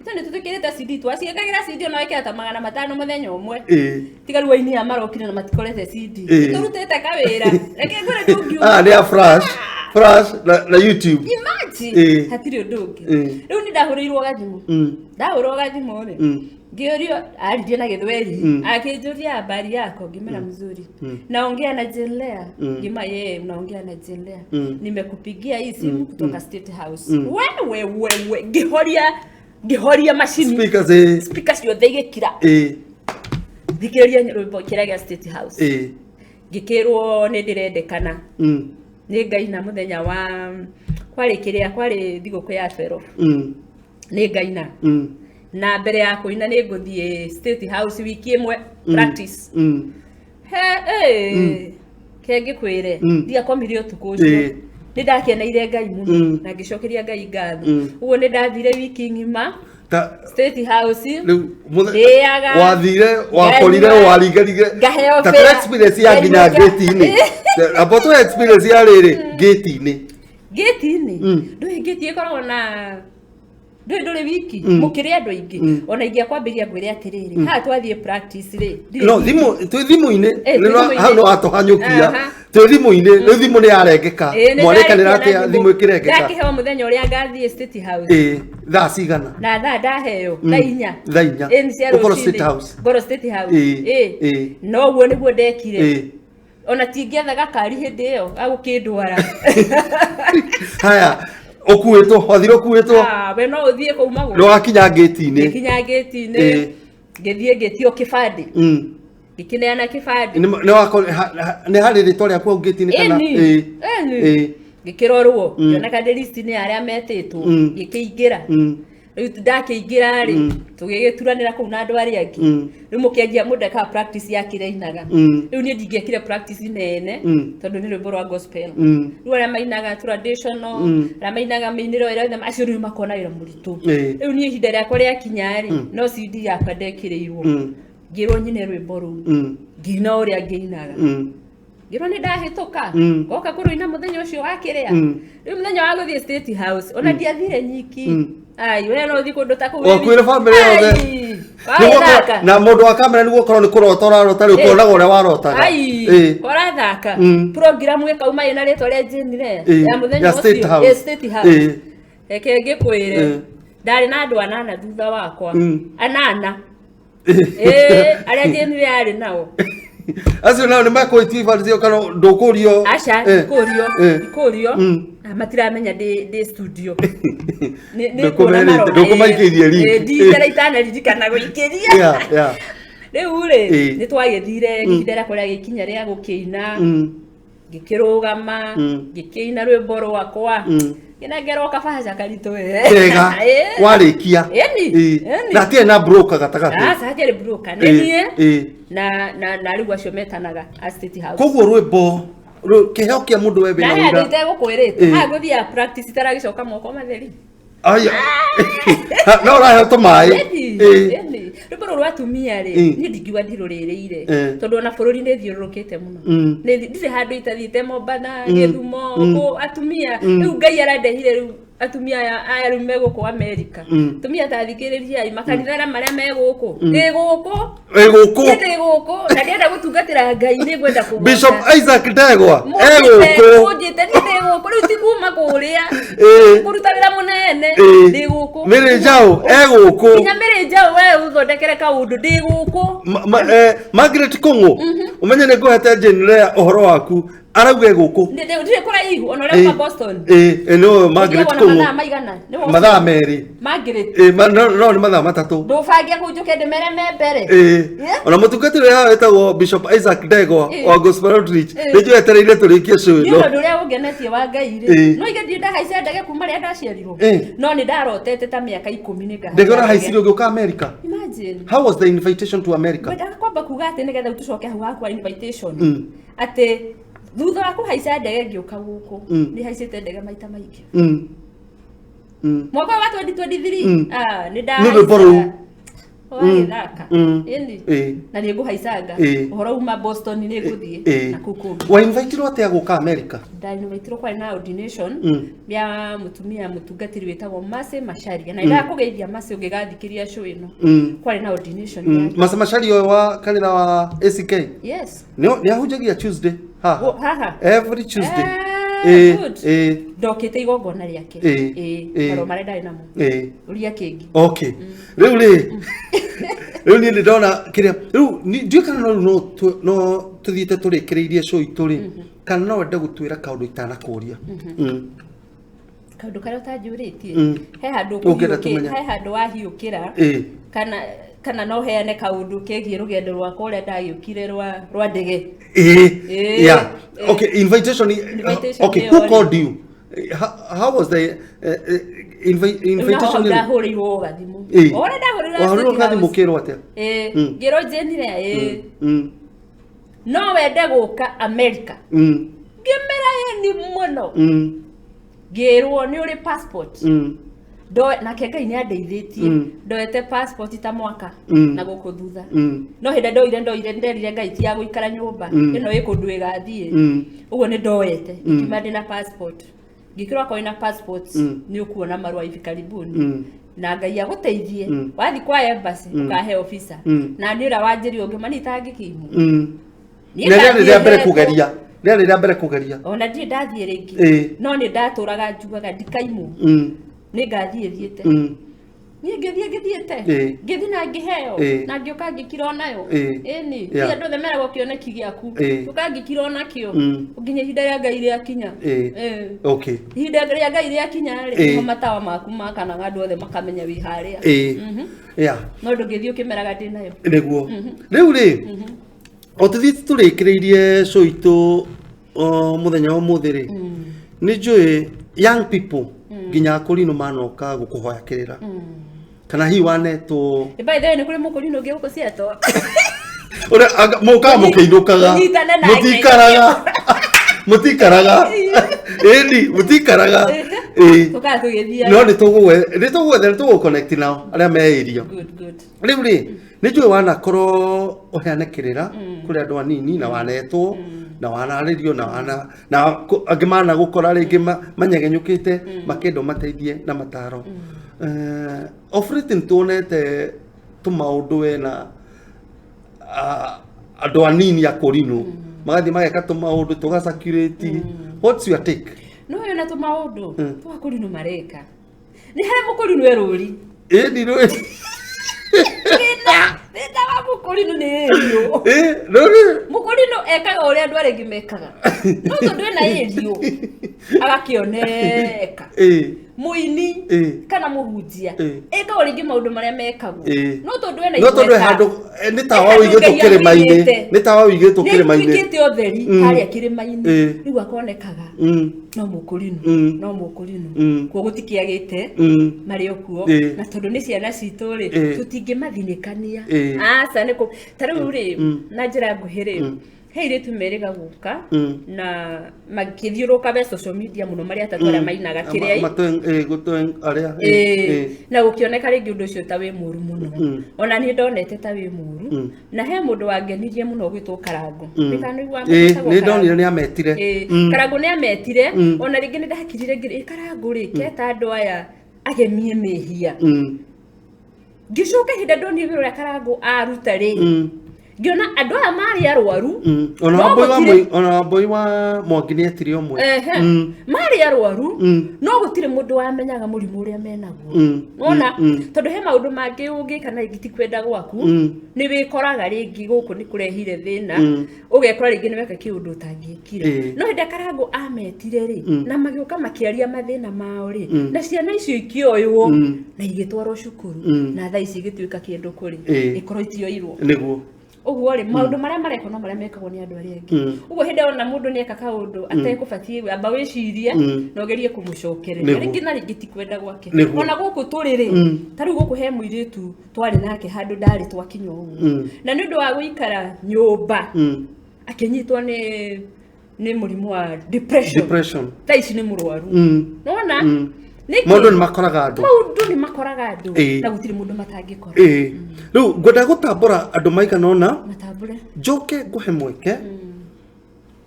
tene tũtĩkĩrĩte CD, twaciĩkagĩra CD ona wekĩra ta 500 mũthenya ũmwe. Ĩĩ. Tiga rĩu aini aya marokire na matikorete CD. Ĩĩ. Tũrutĩte kawĩra, reke ngwĩre ndũngiuma. Ah, nĩ a flash flash na YouTube. Imagine, Ĩĩ. hatirĩ ũndũ ũngĩ. Ĩĩ. Rĩu nĩ ndahũrĩirwo gathimũ. Ndahũrwo gathimũ rĩ, ngĩũrio, aririe na Gĩthweri, akĩnjũria habari yako, ngĩmera mzuri. Naongea na Jenlea? Ngĩma ye unaongea na Jenlea. Nimekupigia hii simu kutoka State House. Wewe wewe, ngĩhoria ngĩhoria macini. Speakers, ĩĩ. Speaker ciothe igĩkira. Ĩĩ. Thikĩrĩria rwĩmbo kĩrĩa gĩa State House. Ĩĩ. Ngĩkĩrwo nĩ ndĩrendekana. Nĩ ngaina mũthenya wa kwarĩ kĩrĩa kwarĩ thigũkũ ya 12. Nĩ ngaina. Na mbere ya kũina nĩ ngũthiĩ State House wiki ĩmwe practice. He eh ke ngĩkwĩre, ndiakomire ũtukũ ũcio. Nĩ ndakeneire Ngai mũno na ngĩcokeria Ngai ngatho. Ũguo nĩ ndathire wiki ng'ima Ta State House. Rĩu Ndĩaga. Wathire, wakorire, Nganyua. waringarire. Ngaheo Ta fare. tũre experience ya nginya Nganyua. ngĩti-inĩ. Amba tũhe experience ya rĩrĩ ngĩti-inĩ. Ngĩti-inĩ, ndũĩ ngĩti ĩkoragwo na ndũĩ ndũrĩ wiki, mũkĩrĩ andũ aingĩ. Ona ingĩakwambĩria ngwĩre atĩrĩrĩ, haha twathiĩ practice rĩ, ndirĩ No wiki. thimũ, twĩ thimũ-inĩ. Eh, twĩ thimũ-inĩ. Hau no watũhanyũkia. Aha. Twĩ thimũ-inĩ, rĩu thimũ nĩ yarengeka. Ĩĩ, nĩ Mwarĩkanĩra ndarĩkia na atĩa thimũ ĩkĩrengeka? Ndakĩheo mũthenya ũrĩa ngathiĩ State House. Ĩĩ, thaa cigana? Na thaa ndaheo thaa 4. Thaa 4. Ĩĩ, nĩ cia Ũkorwo rũcinĩ. State House. Ngorwo State House. Ĩĩ, Ĩĩ. ĩĩ. No ũguo nĩguo ndekire. Ĩĩ. Ona tingĩetha gakari hĩndĩ ĩyo gagũkĩndwara. Haya, ũkuĩtwo, wathire ũkuĩtwo. Ah, we no ũthiĩ kũu magũrũ. Nĩ wakinya ngĩti-inĩ. Ngĩkinya ngĩti-inĩ. Ĩĩ. Ngĩthiĩ ngĩtio kĩbandĩ. Ngĩkĩneana kĩbandĩ. Nĩ harĩ rĩtwa rĩaku hau ngĩti-inĩ kana? Ĩni. Ĩĩ. Ĩni. Ĩĩ. Ngĩkĩrorwo, ngĩoneka ndĩ list-inĩ ya arĩa metĩtwo, ngĩkĩingĩra. Rĩu ndakĩingĩra rĩ, tũgĩgĩturanĩra kũu na andũ arĩa angĩ. Rĩu mũkĩanjia mũndũ ekaga practice ya kĩrĩa ainaga. Rĩu niĩ ndingĩekire practice nene, tondũ nĩ rwĩmbo rwa gospel. Rĩu arĩa mainaga traditional, arĩa mainaga mĩinĩro ĩrĩa yothe, acio rĩu makona wĩra mũritũ. Ĩĩ. Rĩu niĩ ihinda rĩakwa rĩakinya rĩ, no CD yakwa ndekĩrĩirwo. Ngĩrwo nyine rwĩmbo rũu. Ngĩina ũrĩa ngĩinaga. Ngĩrwo nĩ ndahĩtũka. Ngoka kũrũina mũthenya ũcio wa kĩrĩa. Rĩu mũthenya wa gũthiĩ State House, ona ndiathire nyiki. Ai, we no ũthiĩ kũndũ ta kũu. Wakuire bamĩrĩ yothe. Ai, Nĩguo wathaka. Na mũndũ wa kamera nĩguo ũkorwo nĩ kũrota ũrarota rĩu, Ĩĩ. ũkonaga ũrĩa warotaga. Ai, Ĩĩ. ũrathaka. Program ĩkauma ĩna rĩtwa rĩa Jane Lea, ya mũthenya Ya State ũcio. House. Ĩĩ, State House. Ĩĩ. Reke ngĩkwĩre. Ĩĩ. Ndarĩ na andũ anana thutha wakwa. Anana. Ĩĩ. Ĩĩ, arĩa Jane Lea arĩ nao. Acio nao nĩ mekũĩtio ibandĩ ciao kana ndũkũrio? Aca, Ĩĩ. ndikũrio, Ĩĩ. ndikũrio. Na matiramenya ndĩ studio. Nĩ Ndũkũmerĩte, kuona marora. ndũkũmaikĩirie link. Ĩĩ, ndingĩra itanaririkanana gũikĩria. Yeah. Rĩu rĩ, Ĩĩ. nĩ twagĩthire ihinda rĩakwa rĩagĩkinya rĩa gũkĩina. Ngĩkĩrũgama, ngĩkĩina rwĩmbo rwakwa. Ngĩnengerwo kabaca karitũ we. Kega. Ĩĩ. Warĩkia. Ĩni, Ĩĩ. ĩni. Na hatirĩ na broker gatagatĩ. Aca, hatiarĩ broker. Nĩ Ĩĩ, niĩ ĩĩ. na rĩu acio metanaga a State House. Koguo rwĩmbo kĩheo kĩa mũndũ we Na wĩna he wĩra. andũ itegũkwĩrĩte. Ĩĩ. Haha ngũthiaga practice itaragĩcoka moko matheri. Aya. No ũraheo tũmaĩ. Ĩni, Ĩĩ. ĩni. Rwĩmbo rũrũ rwa atumia rĩ, Ĩĩ. niĩ ndingiuga ndirũrĩrĩire. Ĩĩ. Tondũ ona bũrũri nĩ thiũrũrũkĩte mũno. Ndirĩ handũ itathiĩte Mombatha, Gĩthumo, kũ atumia. Rĩu Ngai arandehire rĩu atumia aya rĩu me gũkũ America. Atumia ta thikĩrĩriai, makanitha na marĩa me gũkũ. Ndĩ gũkũ. Ĩ gũkũ. Niĩ ndĩ gũkũ na ndĩrenda gũtungatĩra Ngai, nĩ ngwenda kũgoca. Bishop Isaac Ndegwa e Mũnjĩte, gũkũ. mũnjĩte, niĩ ndĩ gũkũ, rĩu ti kuma kũrĩa. Ĩĩ. Kũruta wĩra mũnene. Ĩĩ. Ndĩ gũkũ. Mary Njau e gũkũ. Nginya Mary Njau we ũthondekere kaũndũ, ndĩ gũkũ. Margaret Kũng'ũ, ũmenye nĩ ngũhete Jane Lea ũhoro waku, arauga e gũkũ. Ndirĩ kũraihu ona ũrĩa uma Boston. Ĩĩ, ĩĩ, nĩwe Margaret Ũthiaga na Kũng'ũ. mathaa maigana? Nĩwe ũcio? Mathaa 2. Margaret. Ĩĩ, no nĩ mathaa 3. Ndũbange kũu njũke ndĩmere me mbere. Ĩĩ. Yeah. Ona mũtungatĩri ũrĩa haha wĩtagwo Bishop Isaac Ndegwa Ĩĩ. wa Gospel Outreach, Ĩĩ. nĩ njũĩ etereire tũrĩkie show Niĩ ĩno. ũndũ ũrĩa ũngenetie wa Ngai rĩ, Ĩĩ. no inge ndirĩ ndahaica ndege kuma rĩrĩa ndaciarirwo. Ĩĩ. No nĩ ndarotete ta mĩaka 10 nĩ ngahaica Ndege ũrahaicire ũgĩũka America? Imagine. How was the invitation to America? Ngwendaga kwamba kuga atĩ nĩgetha tũcoke hau hakwa invitation. Atĩ thutha wa kũhaica ndege ngĩũka gũkũ, nĩ haicĩte ndege maita maingĩ. Mwaka wa 2023, ah, nĩ Nĩ rwĩmbo rũu. Ũgagĩthaka. Ĩni. Na nĩ ngũhaicanga. Ũhoro uma Boston nĩ ngũthiĩ na kũu kũngĩ. Wainvitirwo atĩa gũka America? Ndainvitirwo, kwarĩ na ordination ya mũtumia mũtungatĩri wĩtagwo Mercy Macharia, na ndakũgeithia Mercy ũngĩgathikĩria show ĩno. Kwarĩ na ordination yake. Mercy Macharia ũyũ wa kanitha wa ACK? Yes. Nĩ ahunjagia Tuesday haha. Haha. Every Tuesday. Eh, good. Ndokĩte igongona rĩake. Marũa marĩa ndarĩ namo. Ũria kĩngĩ. Okay, rĩu rĩ, rĩu niĩ nĩ ndona kĩrĩa rĩu ndiũĩ kana no rĩu no tũthiĩte tũrĩkĩrĩirie show itũ rĩ, kana no wende gũtwĩra kaũndũ itanakũria. Kaũndũ karĩa ũtanjũrĩtie? He handũ Ũngĩenda tũmenye. He handũ wahiũkĩra. Kana no heane kaũndũ kegiĩ rũgendo rwakwa ũrĩa ndagĩũkire rwa ndege. Yeah. Okay, invitation. Invitation Okay, ĩyo who rĩ. called you? How was the invitation? Rĩu ndahũrĩirwo gathimũ. O ũrĩa ndahũrĩirwo Wahũrĩirwo State gathimũ House. kĩrwo atĩa? Ngĩrwo Jane no wende gũka America? Ngĩmĩra ĩni mũno. Ngĩrwo nĩ ũrĩ passport? Nake Ngai nĩ andeithĩtie. Ndoete passport ta mwaka na gũkũ thutha. No hĩndĩ ndoire nderire Ngai ti ya gũikara nyũmba. Ĩno ĩ kũndũ ĩgathiĩ. Ũguo nĩ ndoete. Ngiuma ndĩna passport, ngĩkĩrwo akorwo wĩna passport nĩ ũkuona marũa hivi karibuni. Na Ngai agũteithie. Wathiĩ kwa embassy ũkaheo visa. Na nĩ ũrĩa wanjĩrire ũngĩ mani itangĩkiumwo. Niĩ Na rĩarĩ rĩa mbere ndathiĩ kũgeria. Rĩarĩ rĩa mbere kũgeria. Ona ndirĩ ndathiĩ rĩngĩ. No nĩ ndatũraga njugaga ndikaimwo. Nĩ ngathiĩ thiĩte. Niĩ ngĩthiĩ ngĩthiĩte. Ngĩthiĩ na ngĩheo. Na ngĩũka ngĩkira onayo. Ĩni. Ti andũ othe meragwo kĩoneki gĩaku. Ũka ngĩkira onakĩo. Nginya ihinda rĩa Ngai rĩakinya. Ihinda rĩa Ngai rĩakinya rĩ, nĩho matawa maku makanaga, andũ othe makamenya wĩ harĩa. No ndũngĩthiĩ ũkĩmeraga ndĩ nayo. Nĩguo. Rĩu rĩ, o tũthiĩte tũrĩkĩrĩirie show itũ o mũthenya wa ũmũthĩ rĩ, nĩ njũĩ young people nginya akũrinũ manoka gũkũhoya kĩrĩra, kana hihi wanetwo. By the way, nĩ kũrĩ mũkũrinũ ũngĩ gũkũ Seattle. Ũrĩa mũkaga mũkĩinũkaga. Mũnyitane nake. Mũtikaraga, mũtikaraga, ĩni mũtikaraga, ĩ. Tũkaga tũgĩthiaga. No nĩ tũgũgwetha, nĩ tũgũ nao arĩa me area. Good, good. Rĩu rĩ, nĩ njũĩ wanakorwo ũheane kĩrĩra kũrĩ andũ anini, na wanetwo na wanarĩrio na wana na angĩ managũkora rĩngĩ manyegenyũkĩte makĩenda ũmateithie na mataro. Of late nĩ tuonete tũmaũndũ wena andũ anini akũrinũ magathiĩ mageka tũmaũndũ tũgacirculate. What's your take? No ũyũ na tũmaũndũ twakũrinũ mareka, nĩ harĩa mũkũrinũ erũri. Ĩni rĩ. Thĩna wa mũkũrinũ nĩ ĩriũ. Ĩ rũri. Mũkũrinũ ekaga ũrĩa andũ arĩa angĩ mekaga, no tondũ ena ĩriũ agakĩoneka. Mũini kana mũhunjia ekaga rĩngĩ maũndũ marĩa mekagwo, no tondũ ena no tondũ he igweta, handũ nĩ tawa He handũ ũigĩtwo Ngai kĩrĩma-inĩ. amũigĩte. Nĩ tawa ũigĩtwo Nĩ kĩrĩma-inĩ. tuĩkĩte ũtheri harĩa kĩrĩma-inĩ. Rĩu akonekaga no mũkũrinũ. No mũkũrinũ. Kuo gũtikĩagĩte marĩ o kuo. Na tondũ nĩ ciana citũ rĩ, tũtingĩmathinĩkania. Aca, nĩ kũ ta rĩu rĩ, na njĩra nguhĩ rĩ, he airĩtu merĩga gũka na makĩthiũrũrũka be social media mũno, marĩ atatũ arĩa mainaga kĩrĩa Gũtwe arĩa Na gũkĩoneka rĩngĩ ũndũ ũcio ta wĩ mũru mũno. Ona niĩ ndonete ta wĩ mũru. Na he mũndũ wangenirie mũno gwĩtwo Karango. Nĩ kana nĩguo wetagwo Nĩ ndonire Karango? nĩ ametire. Karango nĩ ametire. Ona rĩngĩ nĩ ndakirire ngĩrĩ, "Ĩ, Karango rĩ, keta andũ aya agemie mehia?" Ngĩcoka ihinda ndonire wĩra ũrĩa Karango aruta rĩ, ngĩona andũ aya marĩ arwaru. Ona No Wambui wa ona Wambui wa Mwangi nĩ etire ũmwe. Marĩ arwaru, no gũtirĩ mũndũ wamenyaga mũrimũ ũrĩa menaguo. Wona, tondũ he maũndũ mangĩ ũngĩka na rĩngĩ ti kwenda gwaku, nĩ wĩkoraga rĩngĩ gũkũ nĩ kũrehire thĩna. Ũgekora rĩngĩ nĩ weka kĩũndũ ũtangĩkire. No hĩndĩ ĩrĩa Karango ametire rĩ, na magĩũka makĩaria mathĩna mao rĩ, na ciana icio ikĩoywo na igĩtwarwo cukuru, na thaa ici igĩtuĩka kĩndũ kũrĩ ĩkorwo itioirwo. Ũguo rĩ, maũndũ marĩa marekwo no marĩa mekagwo nĩ andũ arĩa angĩ. Ũguo hĩndĩ ĩyo ona mũndũ nĩeka kaũndũ atekũbatiĩ, amba wĩcirie na ũgerie kũmũcokereria. Rĩngĩ na rĩngĩ ti kwenda gwake. Ona gũkũ tũrĩ rĩ, ta rĩu gũkũ he mũirĩtu twarĩ nake handũ ndarĩ twakinya ũguo, na nĩ ũndũ wa gũikara nyũmba akĩnyitwo nĩ mũrimũ wa depression. Depression. Thaa ici nĩ mũrwaru. Nona. Nĩkĩ? Maũndũ nĩ makoraga andũ. Maũndũ nĩ makoraga andũ. Ĩĩ. Na gũtirĩ mũndũ matangĩkora. Ĩĩ, rĩu ngwenda gũtambũra andũ maigana ũna. Matambũre. Njoke ngũhe mweke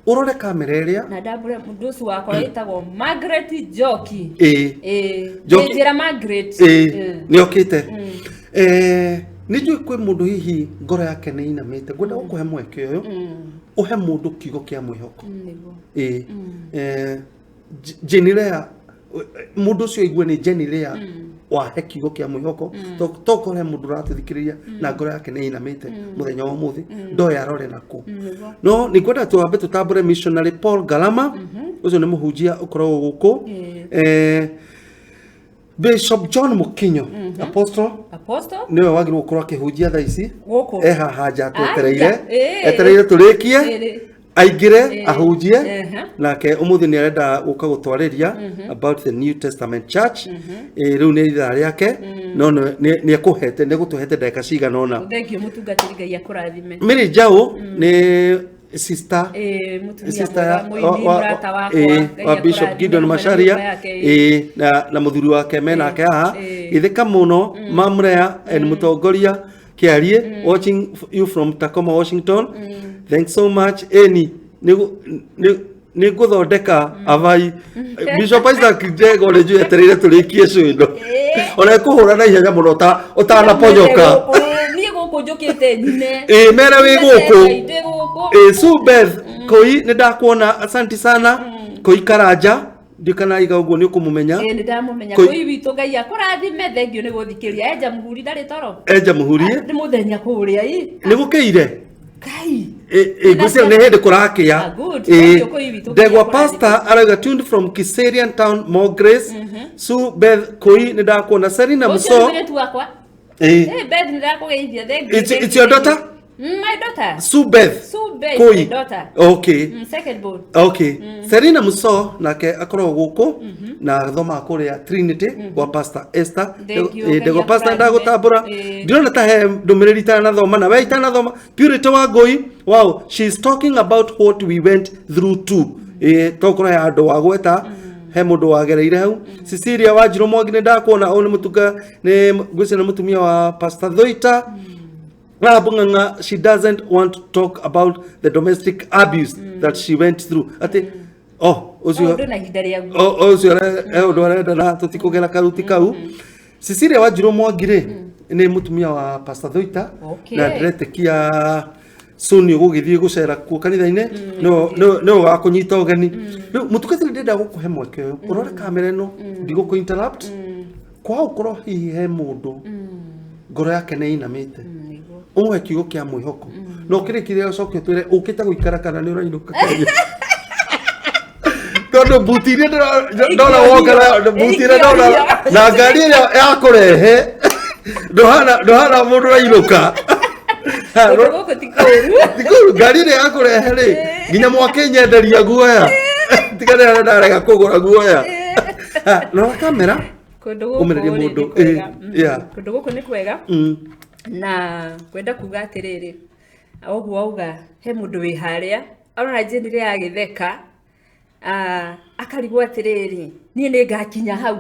ũrore kamera ĩrĩa. Na ndambũre mũndũ ũcio wakwa wĩtagwo Margaret Njoki. Ĩĩ. Ĩĩ. Njoki. Njĩra Margaret. Ĩĩ, Mm. nĩ okĩte. Nĩ njũĩ kwĩ mũndũ hihi ngoro yake nĩ inamĩte, ngwenda gũkũhe mweke ũyũ ũhe mũndũ kiugo kĩa mwĩhoko. Nĩguo. Ĩĩ. Jenny Lea, mũndũ ũcio aigue nĩ Jenny Lea wahe kiugo kĩa mwĩhoko, tokorwo he mũndũ ũratũthikĩrĩria na ngoro yake nĩ ĩinamĩte mũthenya wa ũmũthĩ, ndoĩ arore nakũ. Nĩguo. No nĩ ngwenda twambe tũtambũre missionary Paul Galama, ũcio nĩ mũhunjia ũkoragwo gũkũ. Bishop John Mukinyo, apostle, Apostle. nĩwe wagĩrĩirwo gũkorwo akĩhunjia thaa ici. Gũkũ. E haha nja twetereire. Anja, ĩĩ. Etereire tũrĩkie, Ĩrĩ. aingĩre, Ĩĩ. ahunjie. Ehe. Nake ũmũthĩ nĩ arenda gũka gũtwarĩria about the New Testament Church. Rĩu nĩ ithaa rĩake, no nĩ ekũhete, nĩ egũtũhete ndagĩka cigana ũna. Thank you mũtungatĩri, Ngai akũrathime. Mary Njaũ nĩ sister, Ĩĩ, mũtumia sister mwega, mũini, mũrata wakwa. Ngai wa Bishop akũrathime Gideon hamwe na Macharia. nyũmba yake, ĩĩ. Ĩĩ, na mũthuri wake menake haha. Ĩĩ. Githĩka mũno Mamrea and mũtongoria Kĩarie, watching you from Tacoma, Washington. Thanks so much. Eni nĩ ngũthondeka avai Bishop Isaac Njego, nĩ njũĩ etereire tũrĩkie show ĩno, ona ĩkũhũra na ihenya mũno ũtanaponyoka. Niĩ gũkũ njũkĩte nyine. Ĩĩ, mere wĩ gũkũ. Ndĩ gũkũ. Ĩĩ, Sue Beth Koi, nĩ ndakuona, asanti sana. Koi Karanja, ndiũ kana iga ũguo nĩ ũkũmũmenya. Ĩĩ, nĩ ndamũmenya. Koi- Koi witũ, Ngai akũrathime, thank you nĩ gũthikĩria. Enja mũhuri ndarĩ toro. Enja mũhurie. Nĩ mũthenya kũrĩa ĩ. Nĩ gũkĩire. Ngai. Ngwĩciria nĩ hĩndĩ kũrakĩa. Ah, good. Thank you, Koi witũ, Ndegwa Ngai akũrathime. Pastor arauga tuned from Kiserian Town, more grace. Sue Beth Koi, nĩ ndakuona. Serena Ũcio Muso. nĩ mũirĩtu wakwa. Ĩĩ. Hey, Beth, nĩ ndakũgeithia. Thank you, thank It's you, your thank you. daughter? My daughter. Sue Beth Sue Beth, Koi. my daughter. Okay. Second born. Okay. Serena Muso nake akoragwo gũkũ na athomaga kũrĩa Trinity gwa Pastor Esther. Thank you, Ndegwa Ngai Pastor, akũrathime. ndagũtambũra. Ndĩrona ta he ndũmĩrĩri itanathoma na we itanathoma. Purity wa Ngũi, wow, she is talking about what we went through too. Ĩĩ, tokorwo he handũ wagweta he mũndũ wagereire hau. Cecilia Wanjirũ Mwangi, nĩ ndakuona, ũyũ nĩ mũtunga, nĩ ngwĩciria nĩ mũtumia wa Pastor Thoita. Rahab Ng'ang'a, she doesn't want to talk about the domestic abuse that she went through. Ati, oh, ũcio Ũndũ na ihinda rĩaguo. Ũcio he ũndũ arenda na tũtikũgera karuti kau. Cecilia Wanjirũ Mwangi rĩ, nĩ mũtumia wa Pastor Thoita. Na ndĩretĩkia soon ũgũgĩthiĩ gũcera kuo kanitha-inĩ, nĩwe wakũnyita ũgeni. Rĩu mũtungatĩri, ndĩrenda gũkũhe mweke ũyũ ũrore kamera ĩno, ndigũkũ interrupt, kwa ũkorwo hihi he mũndũ ngoro yake nĩ ĩinamĩte, Nĩguo. ũmũhe kiugo kĩa mwĩhoko, na ũkĩrĩkĩrĩria ũcoke ũtwĩre ũkĩte gũikara kana nĩ ũrainũka Kenya, tondũ mbuti iria ndona woka na mbuti iria ndona na ngari ĩrĩa ya kũrehe, ndũhana mũndũ ũrainũka. Ha, Kũndũ gũkũ ti kũũru. Ti kũũru, ngari ĩrĩa ya kũrehe rĩ, nginya mwakĩnyenderia guoya, tiga nĩ ndarega kũgũra guoya. Ha, rora kamera. Kũndũ gũkũ Ũmererie rĩ, mũndũ. nĩ kwega. Yeah. Kũndũ gũkũ nĩ kwega. Na kwenda kuga atĩrĩrĩ, ũguo wauga he mũndũ wĩ harĩa arona njĩnire agĩtheka, akarigwo atĩrĩrĩ, niĩ nĩ ngakinya hau?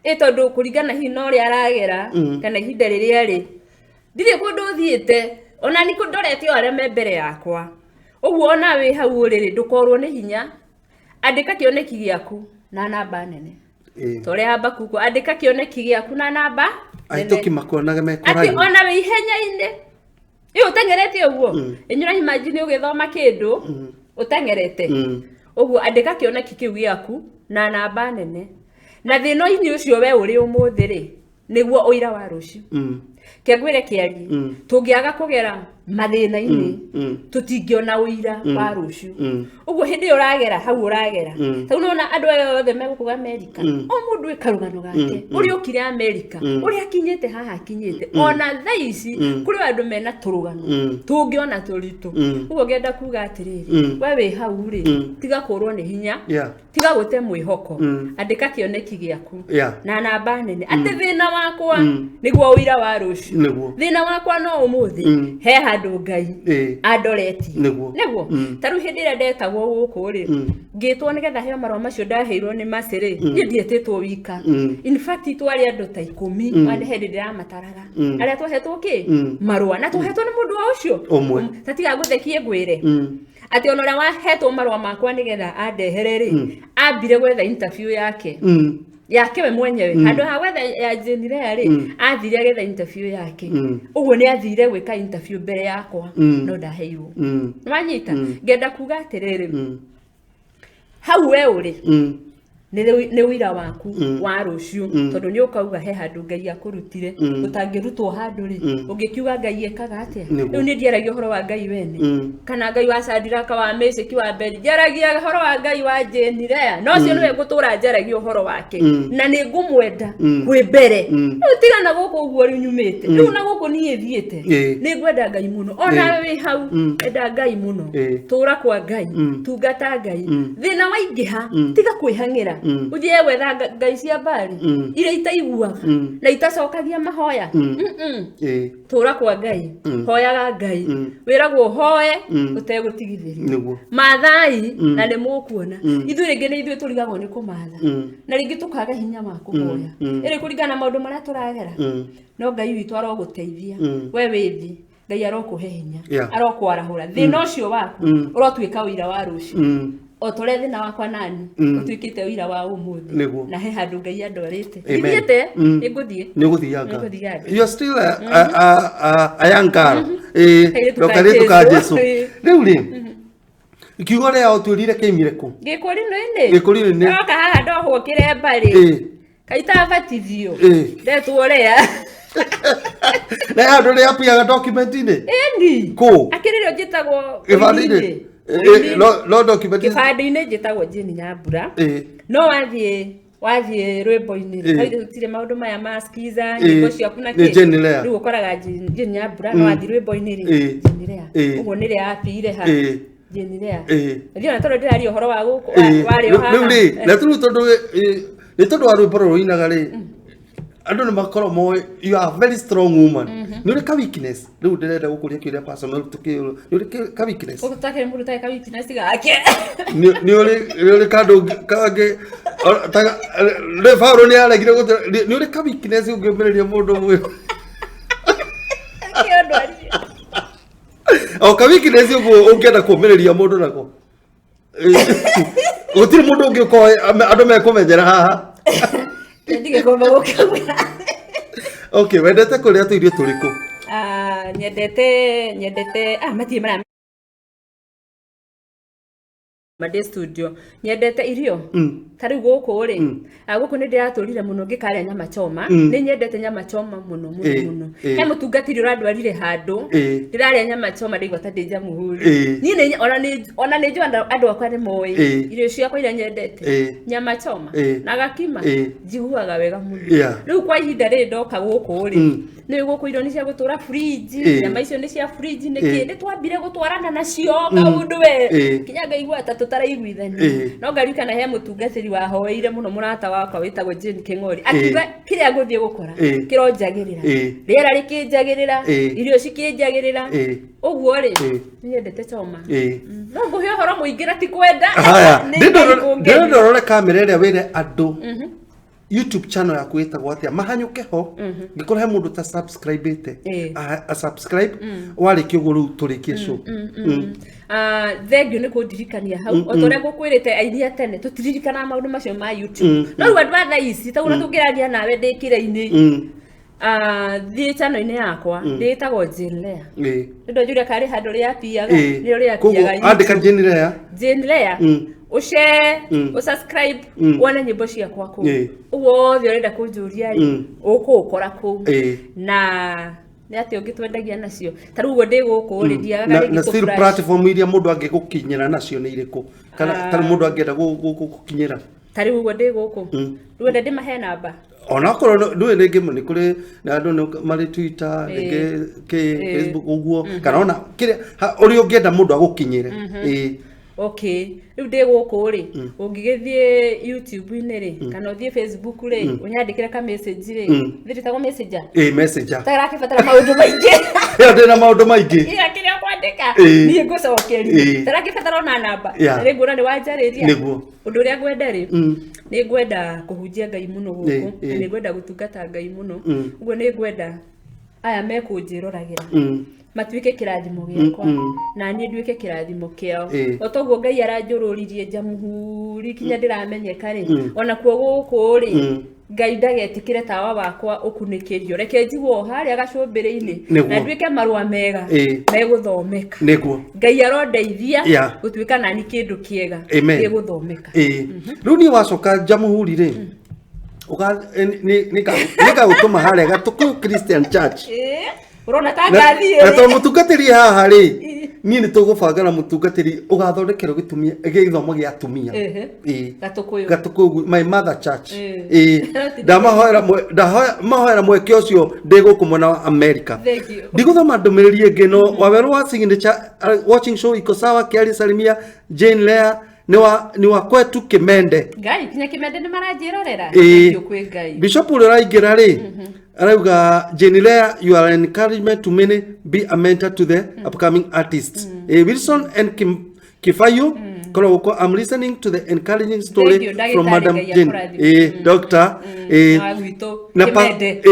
Ĩ tondũ kũringana hihi na ũrĩa aragera kana ihinda rĩrĩa rĩ, ndirĩ kũndũ thiĩte, ona nĩ ndorete o arĩa me mbere yakwa ũguo. Ona wĩ hau ũrĩ rĩ, ndũkorwo nĩ hinya, andĩka kĩoneki gĩaku na namba nene. Ta ũrĩa Habakuku, andĩka kĩoneki gĩaku na namba nene. Ahĩtũki makuonaga Atĩ mekũraihu. Ona wĩ ihenya-inĩ ĩ ũteng'erete ũguo, ĩnyũra imagine ũgĩthoma kĩndũ ũteng'erete ũguo, andĩka kĩoneki kĩu gĩaku na namba nene, na thĩna-inĩ ũcio we ũrĩ ũmũthĩ rĩ, nĩguo ũira wa rũciũ. Kĩangwĩre kĩarie, tũngĩaga kũgera mathĩna-inĩ, tũtingĩona ũira wa rũciũ. Ũguo hĩndĩ ĩyo ũragera hau ũragera, tau nĩwona andũ aya othe megũkũga Amerika, o mũndũ ĩ karũgano gake, ũrĩa okire Amerika, ũrĩa akinyĩte haha akinyĩte, ona thaa ici kũrĩ andũ mena tũrũgano tũngĩona tũritũ. Ũguo ngenda kuga atĩrĩrĩ, we wĩ hau rĩ, tiga kũrwo nĩ hinya, tiga gũte mwĩhoko, andĩka kĩoneki gĩaku na namba nene, atĩ thĩna wakwa nĩguo ũira wa rũciũ. Nĩguo. Thĩna wakwa no ũmũthĩ, he harĩa Handũ Ngai andoretie. Nĩguo. Nĩguo. Ta rĩu hĩndĩ ĩrĩa ndetagwo gũkũ rĩ, ngĩtwo nĩgetha heo marũa macio ndaheirwo nĩ Mercy rĩ, niĩ ndietĩtwo wika. In fact, twarĩ andũ ta 10. He hĩndĩ ndĩramataraga arĩa twahetwo kĩ marũa, na twahetwo nĩ mũndũ o ũcio Ũmwe. Ta tiga ngũthekie ngwĩre atĩ ona ũrĩa wahetwo marũa makwa nĩgetha andehere rĩ, ambire gwetha interview yake yake we mwenyewe. Handũ ha gwetha ya Jane Lea rĩ, athire agetha interview yake. Ũguo nĩ athire gwĩka interview mbere yakwa, no ndaheirwo. Nĩwanyita? Ngenda kuga atĩrĩrĩ, hau we ũrĩ nĩ ũira waku wa rũciũ, tondũ nĩ ũkauga he handũ Ngai akũrutire. Ũtangĩrutwo handũ rĩ, ũngĩkiuga Ngai ekaga atĩa? Nĩguo. Rĩu nĩ ndiaragia ũhoro wa Ngai wene kana Ngai wa Shadraka, wa Meshaki, wa Beli. Njaragia ũhoro wa Ngai wa Jane Lea, no ũcio nĩwe ngũtũra njaragia ũhoro wake, na nĩ ngũmwenda kwĩ mbere. Rĩu tiga na gũkũ ũguo rĩu nyumĩte, rĩu na gũkũ niĩ thiĩte, nĩ ngwenda Ngai mũno. Onawe wĩ hau, enda Ngai mũno. Tũra kwa Ngai, tungata Ngai. Thĩna waingĩha, tiga kwĩhang'ĩra ũthiĩ gwetha ngai cia mbari iria itaiguaga na itacokagia mahoya. Tũra kwa Ngai, hoyaga Ngai. Wĩragwo hoe ũtegũtigithĩria. Mathai na nĩ mũkuona. Ithuĩ rĩngĩ nĩ ithuĩ tũrigagwo nĩ kũmatha, na rĩngĩ tũkaga hinya wa kũhoya, ĩrĩ kũringana na maũndũ marĩa tũragera. No Ngai witũ arogũteithia. We wĩ thĩ, Ngai arokũhe hinya, arokwarahũra. Thĩna ũcio waku ũrotuĩka ũira wa rũciũ, o ta ũrĩa thĩna wakwa nani ũtuĩkĩte ũira wa ũmũthĩ. Na he handũ Ngai andwarĩte. Amen. Ndithiĩte, nĩngũthiĩ. Nĩ ũgũthianga. Nĩngũthianga. You are still a young girl. Kairĩtu no ka kairĩtu ka Jesũ. Jesũ. Rĩu rĩ, kiugo rĩa ũtwĩrire kĩimire kũ? Gĩkũrinũ-inĩ. Gĩkũrinũ-inĩ. Ndoka haha ndohwo kĩremba rĩ, kaitabatithio, ndetwo Lea. Na handũ rĩa apiaga document-inĩ? Ĩni. Kũ? Akĩrĩrĩo njĩtagwo Gĩbandĩ-inĩ? Ũini-inĩ. No document. Kĩbandĩ-inĩ njĩtagwo Jane Nyambura. No wathiĩ rwĩmbo-inĩ rĩ, kairĩ tũtirĩ maũndũ maya ma skiza, nyĩmbo ciaku na Nĩ kĩ. Jane Lea. Rĩu ũkoraga Jane Nyambura, no wathiĩ rwĩmbo-inĩ rĩ, Jane Lea. Ũguo nĩ rĩa apire ha Jane Lea. Thiĩ ona tondũ ndĩraria ũhoro wa gũkũ warĩ o haha. Rĩu rĩ, na rĩu tondũ nĩ tondũ wa rwĩmbo rũrũ ũinaga rĩ, andũ nĩ makorwo moĩ you are a very strong woman. Nĩ ũrĩ ka weakness? Rĩu ndĩrenda gũkũria kĩũria personal tũkĩ, nĩ ũrĩ ka weakness? Ũtakĩrĩ mũndũ ũtarĩ ka weakness gake. Nĩ ũrĩ kandũ kangĩ nĩ Paũlũ nĩ aregire nĩ ũrĩ ka weakness ũngĩũmĩrĩria mũndũ mwĩ Kĩo ndwarie. O ka weakness ũguo ũngĩenda kũũmĩrĩria mũndũ nako? Gũtirĩ mũndũ ũngĩ ũkoĩ andũ mekũmenyera haha. Ndige kũmba gũkauga. Okay, wendete kũrĩa tũirio tũrĩkũ? Ah, nyendete matirĩ marĩa mandĩ studio. Nyendete irio ta rĩu gũkũ rĩ, gũkũ nĩ ndĩratũrire mũno ngĩkarĩa nyama choma. Nĩ nyendete nyama choma mũno mũno mũno. He mũtungatĩri ũrandwarire handũ, ndĩrarĩa nyama choma, ndaigua ta ndĩ jamhuri. Niĩ nĩ ona nĩ njũĩ andũ akwa nĩ moĩ irio ciakwa iria nyendete, nyama choma na gakima. Njiguaga wega mũno. Rĩu kwa ihinda rĩrĩ ndoka gũkũ rĩ, nĩ gũkũ irio nĩ cia gũtũra fridge. Nyama icio nĩ cia fridge nĩkĩ? Nĩ twambire gũtwarana nacio kaũndũ we, nginya ngaigua ta tũtaraiguithania. No ngaririkana he mũtungatĩri wahoeire mũno, mũrata wakwa wĩtagwo Jane Kĩng'ori, akiuga kĩrĩa ngũthiĩ gũkora kĩronjagĩrĩra, rĩera rĩkĩnjagĩrĩra, irio cikĩnjagĩrĩra. Ũguo rĩ, nĩ nyendete choma. No ngũhe ũhoro mũingĩ na ti kwenda. Haya. Nĩ Ngai kũngeria. Ndĩrenda ũrore kamera ĩrĩa, wĩre andũ YouTube channel yaku ĩtagwo atĩa, mahanyũke ho ngĩkorwo he mũndũ ta subscribe-ĩte, a subscribe. Warĩkia ũguo, rĩu tũrĩkie show. Ah, thengiũ nĩ kũndirikania hau. O ta ũrĩa ngũkwĩrĩte, aini a tene tũtiririkanaga maũndũ macio ma YouTube, no rĩu andũ a thaa ici ta ũrĩa tũngĩraria nawe ndĩ kĩra-inĩ, thiĩ channel-inĩ yakwa, ndĩtagwo Jane Lea. Nĩ ndonjũria karĩ handũ rĩapiaga, nĩrĩo Koguo rĩapiaga. andĩka Jane Lea. Jane Lea, ũshare, ũsubscribe, wone nyĩmbo ciakwa kũu. Ũguo wothe ũrenda kũnjũria rĩ, ũkũũkora kũu. Na nĩ atĩ ũngĩ twendagia nacio ta rĩu ũguo ndĩ gũkũ rĩ, ndiagaga rĩngĩ Na still kũ-flash. Platform iria mũndũ angĩgũkinyĩra nacio nĩ irĩkũ, kana ta rĩu mũndũ angĩenda gũkinyĩra? Ta rĩu ũguo ndĩ gũkũ, rĩu enda ndĩmahe namba. Onakorwo ndũĩ rĩngĩ nĩ kũrĩ na andũ nĩ marĩ Twitter, rĩngĩ kĩ Facebook ũguo, kana ona kĩrĩa ũrĩa ũngĩenda mũndũ agũkinyĩre. Okay, rĩu ndĩ gũkũ rĩ, ũngĩgĩthiĩ YouTube-inĩ rĩ, kana ũthiĩ Facebook rĩ, ũnyandĩkĩre ka message rĩ, thĩ messenger. Ĩ, messenger. Tarakĩbatara maũndũ maingĩ. Ĩyo ndĩna maũndũ maingĩ. Ĩya kĩrĩa ũkwandĩka, Ĩĩ. niĩ ngũcokeria. Ĩĩ. Tarakĩbatara ona namba. Yeah. Na rĩu nguona nĩ wanjarĩria. Nĩguo. Ũndũ ũrĩa ngwenda rĩ, nĩ ngwenda kũhunjia Ngai mũno gũkũ, Ĩĩ, na ĩĩ. nĩ ngwenda gũtungata Ngai mũno. Ũguo nĩ ngwenda aya mekũnjĩroragĩra matuĩke kĩrathimo gĩakwa, na niĩ nduĩke kĩrathimo kĩao. Ĩĩ. O toguo Ngai aranjũrũririe njamuhuri kinya ndĩramenyeka rĩ, ona kuo gũkũ rĩ, Ngai ndagetĩkĩre tawa wakwa ũkunĩkĩrio, reke njigwo o harĩa gacũmbĩrĩ-inĩ, Nĩguo. na nduĩke marũa mega Ĩĩ. megũthomeka. Nĩguo. Ngai arondeithia Yeah. gũtuĩka nani kĩndũ kĩega Amen. gĩgũthomeka. Ĩĩ, rĩu niĩ wacoka njamuhuri rĩ, nĩngagũtũma harĩa Gatũkũyũ Christian Church. Ĩĩ, ũrona ta Na ngathiĩ na rĩ. tondũ mũtungatĩri haha rĩ, niĩ nĩ tũgũbanga na mũtungatĩri ũgathondekerwo gĩtumia gĩthomo gĩa atumia. Ĩhĩ. Ĩĩ. Gatũkũyũ. Gatũkũyũ, my mother church. Ĩĩ. Ĩĩ, ndamahoera mahoera mweke ũcio ndĩ gũkũ mwena wa America. Thank you. Ndigũthoma ndũmĩrĩri ĩngĩ, no Wawerũ wa signature, watching show iko sawa. Kiari salimia Jane Lea, ni wa kwetu Kimende. Ngai kinya Kimende nĩ maranjĩrorera. Ĩĩ. Thank you kwĩ Ngai. Bishop ũrĩa ũraingĩra rĩ, arauga, "Jane Lea, you are an encouragement to many. Be a mentor to the upcoming artists." Wilson and Kim Kifayo korwo gũkũ, "I'm listening to the encouraging story Thank you, ndagĩtarĩ, from Madam Ngai Jane." akũrathime. Doctor, Na gwitũ na Kimende.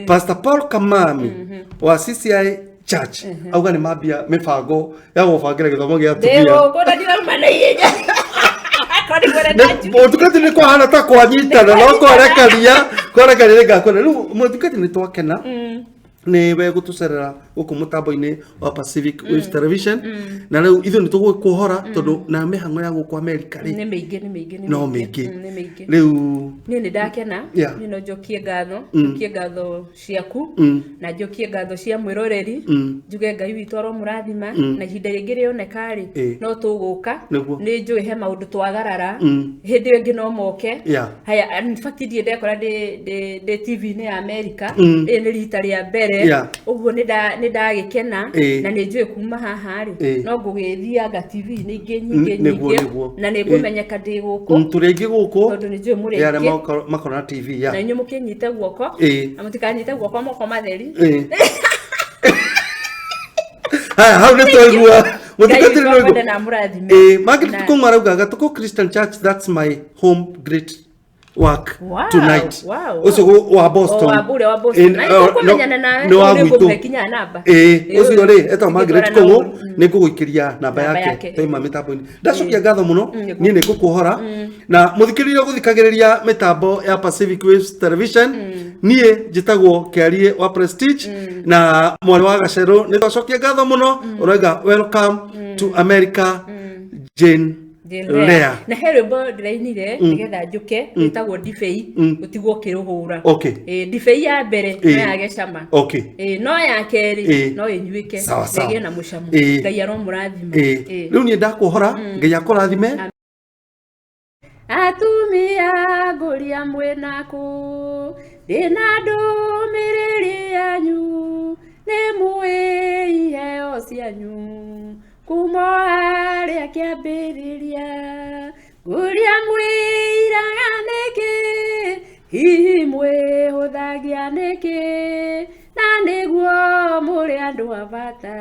Pastor Paul Kamami wa CCI Church auga nĩ mambia mĩbango ya gũbangĩra gĩthomo gĩa Ndĩ atumia. gũkũ na ndirauma na ihenya. Akorwo nĩ kwenda ndanju. Mũtungatĩri, nĩ kwahana ta kwanyitana, no kwarekania nĩ ngakwenda. Rĩu mũtungatĩri, nĩ twakena nĩ we gũtũcerera gũkũ mũtambo-inĩ wa Pacific Waves Television, na rĩu ithuĩ nĩ tũgũkuohora tondũ na mĩhang'o ya gũkũ America rĩ, Nĩ mĩingĩ, nĩ mĩingĩ, nĩ no mĩingĩ. mĩingĩ. Nĩ mĩingĩ. Rĩu Niĩ nĩ ndakena. Niĩ no njokie ngatho, njokie ngatho ciaku, na njokie ngatho cia mwĩroreri, njuge Ngai witũ aromũrathima, na ihinda rĩngĩ rĩoneka rĩ, no tũgũka. Nĩ njũĩ he maũndũ twagarara, hĩndĩ ĩyo ĩngĩ no moke. Haya, in fact ndirĩ ndekora ndĩ TV-inĩ ya America. Rĩrĩ nĩ rita rĩa mbere. Ũguo nĩ ndagĩkena, na nĩ njũĩ kuma haha rĩ, no ngũgĩthianga TV-inĩ ingĩ nyingĩ nyingĩ, na nĩ ngũmenyeka ndĩ gũkũ. Tũrĩ aingĩ gũkũ. Tondũ nĩ njũĩ mũrĩ Ĩ, arĩa aingĩ. Makona TV Na inyuĩ mũkĩnyite guoko, na mũtikanyite guoko moko matheri. Ĩ. Haya, hau nĩ twaigua Ngai mũtungatĩri witũ nĩ akwende na amũrathime. Ĩ, Margaret Na- Kũng'ũ arauga, "Gatũkũ Christian Church, that's my home. Great work tonight." Ũcio wa Boston. O wa ũrĩa wa Boston. Ĩ, Na no- nĩtũkũmenyana nawe, nĩ wa rĩu gwitũ. ngũkũhe kinya namba. Ĩ, Ĩ, ũcio rĩ etagwo Margaret tũngĩtwarana Kũng'ũ. ũru. Nĩ ngũgũikĩria namba Namba yake yake. twaima mĩtambo-inĩ. Ndacokia ngatho mũno. Nĩguo. Niĩ nĩ ngũkuohora na mũthikĩrĩria gũthikagĩrĩria mĩtambo ya Pacific Waves Television. Niĩ njĩtagwo Kĩarie wa Prestige na mwarĩ wa Gacerũ. Nĩ twacokia ngatho mũno. Ũroiga, "Welcome to America, Jane Jane Lea." Lea. Na he rwĩmbo ndĩrainire nĩgetha njũke, rwĩtagwo "Ndibei", ũtigwo ũkĩrũhũra. Ĩ, ndibei ya mbere no yage cama. Ĩ, no ya kerĩ no ĩnyuĩke Sawa, na sawa. ĩgĩe na mũcamo. Ngai aromũrathima. Ĩ, rĩu niĩ ndakuohora. Ngai akũrathime. Atumia ngũria mwĩnakũ, ndĩna ndũmĩrĩri yanyu, nĩ mũĩ iheo cianyu kuma o harĩa kĩambĩrĩria. Ngũria mwĩiraga nĩkĩ, hihi mwĩhũthagia nĩkĩ, na nĩguo mũrĩ andũ a bata.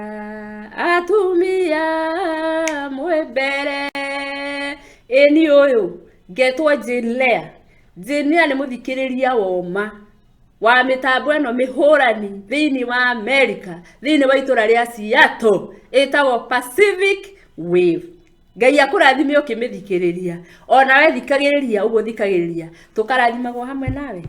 Atumia mwĩ mbere. Ĩni ũyũ ngetwo Jane Lea. Jane Lea nĩ mũthikĩrĩria woma wa mĩtambo ĩno mĩhũrani thĩinĩ wa America, thĩinĩ wa itũra rĩa Seattle, ĩtagwo Pacific Wave. Ngai akũrathime ũkĩmĩthikĩrĩria, onawe thikagĩrĩria ũguo thikagĩrĩria, tũkarathimagwo hamwe nawe.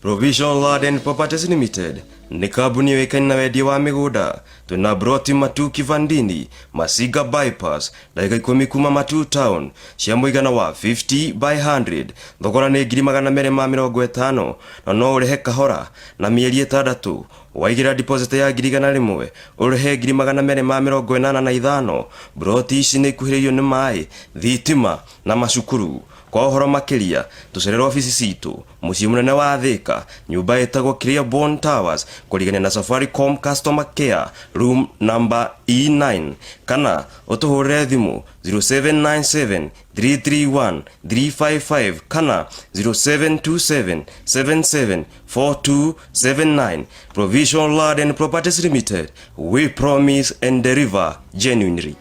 Provision Land and Properties Limited nĩ kambuni yũĩkaine na wendia wa mĩgũnda. Twĩna broti Matu Kivandini, Masinga Bypass, ndagĩka 10 kuma Matu Town, cia mũigana wa 50 by 100. Thogora nĩ 250,000, na no ũrĩhe kahora na mĩeri 6. Waigĩra deposit ya 100,000, ũrĩhe 285,000. Broti ici nĩ ikuhĩrĩirio nĩ maĩ, thitima na macukuru. Kwa ũhoro makĩria tũcerere obici citũ mũciĩ mũnene wa Thika, nyũmba ĩtagwo Clearborn Towers, kũrigania na Safaricom Customer Care room number E9, kana ũtũhũrĩre thimũ 0797 331 355 kana 0727 77 4279. Provision Land and Properties Limited, we promise and deliver genuinely.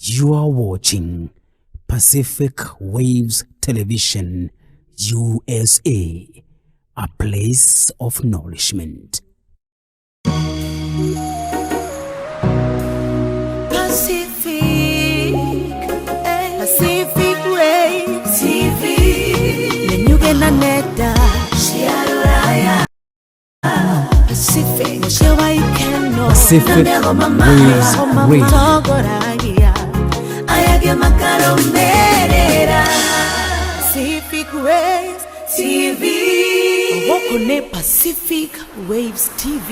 You are watching Pacific Waves Television, USA, a place of nourishment. Pacific, Pacific Waves TV. Nenyuge na nenda cia rũraya. Pacific, mũciĩ wa ikeno. Pacific Waves Radio. Matongoragia aya angĩ makarũmĩrĩra. Pacific Waves TV. Gũkũ nĩ Pacific Waves TV.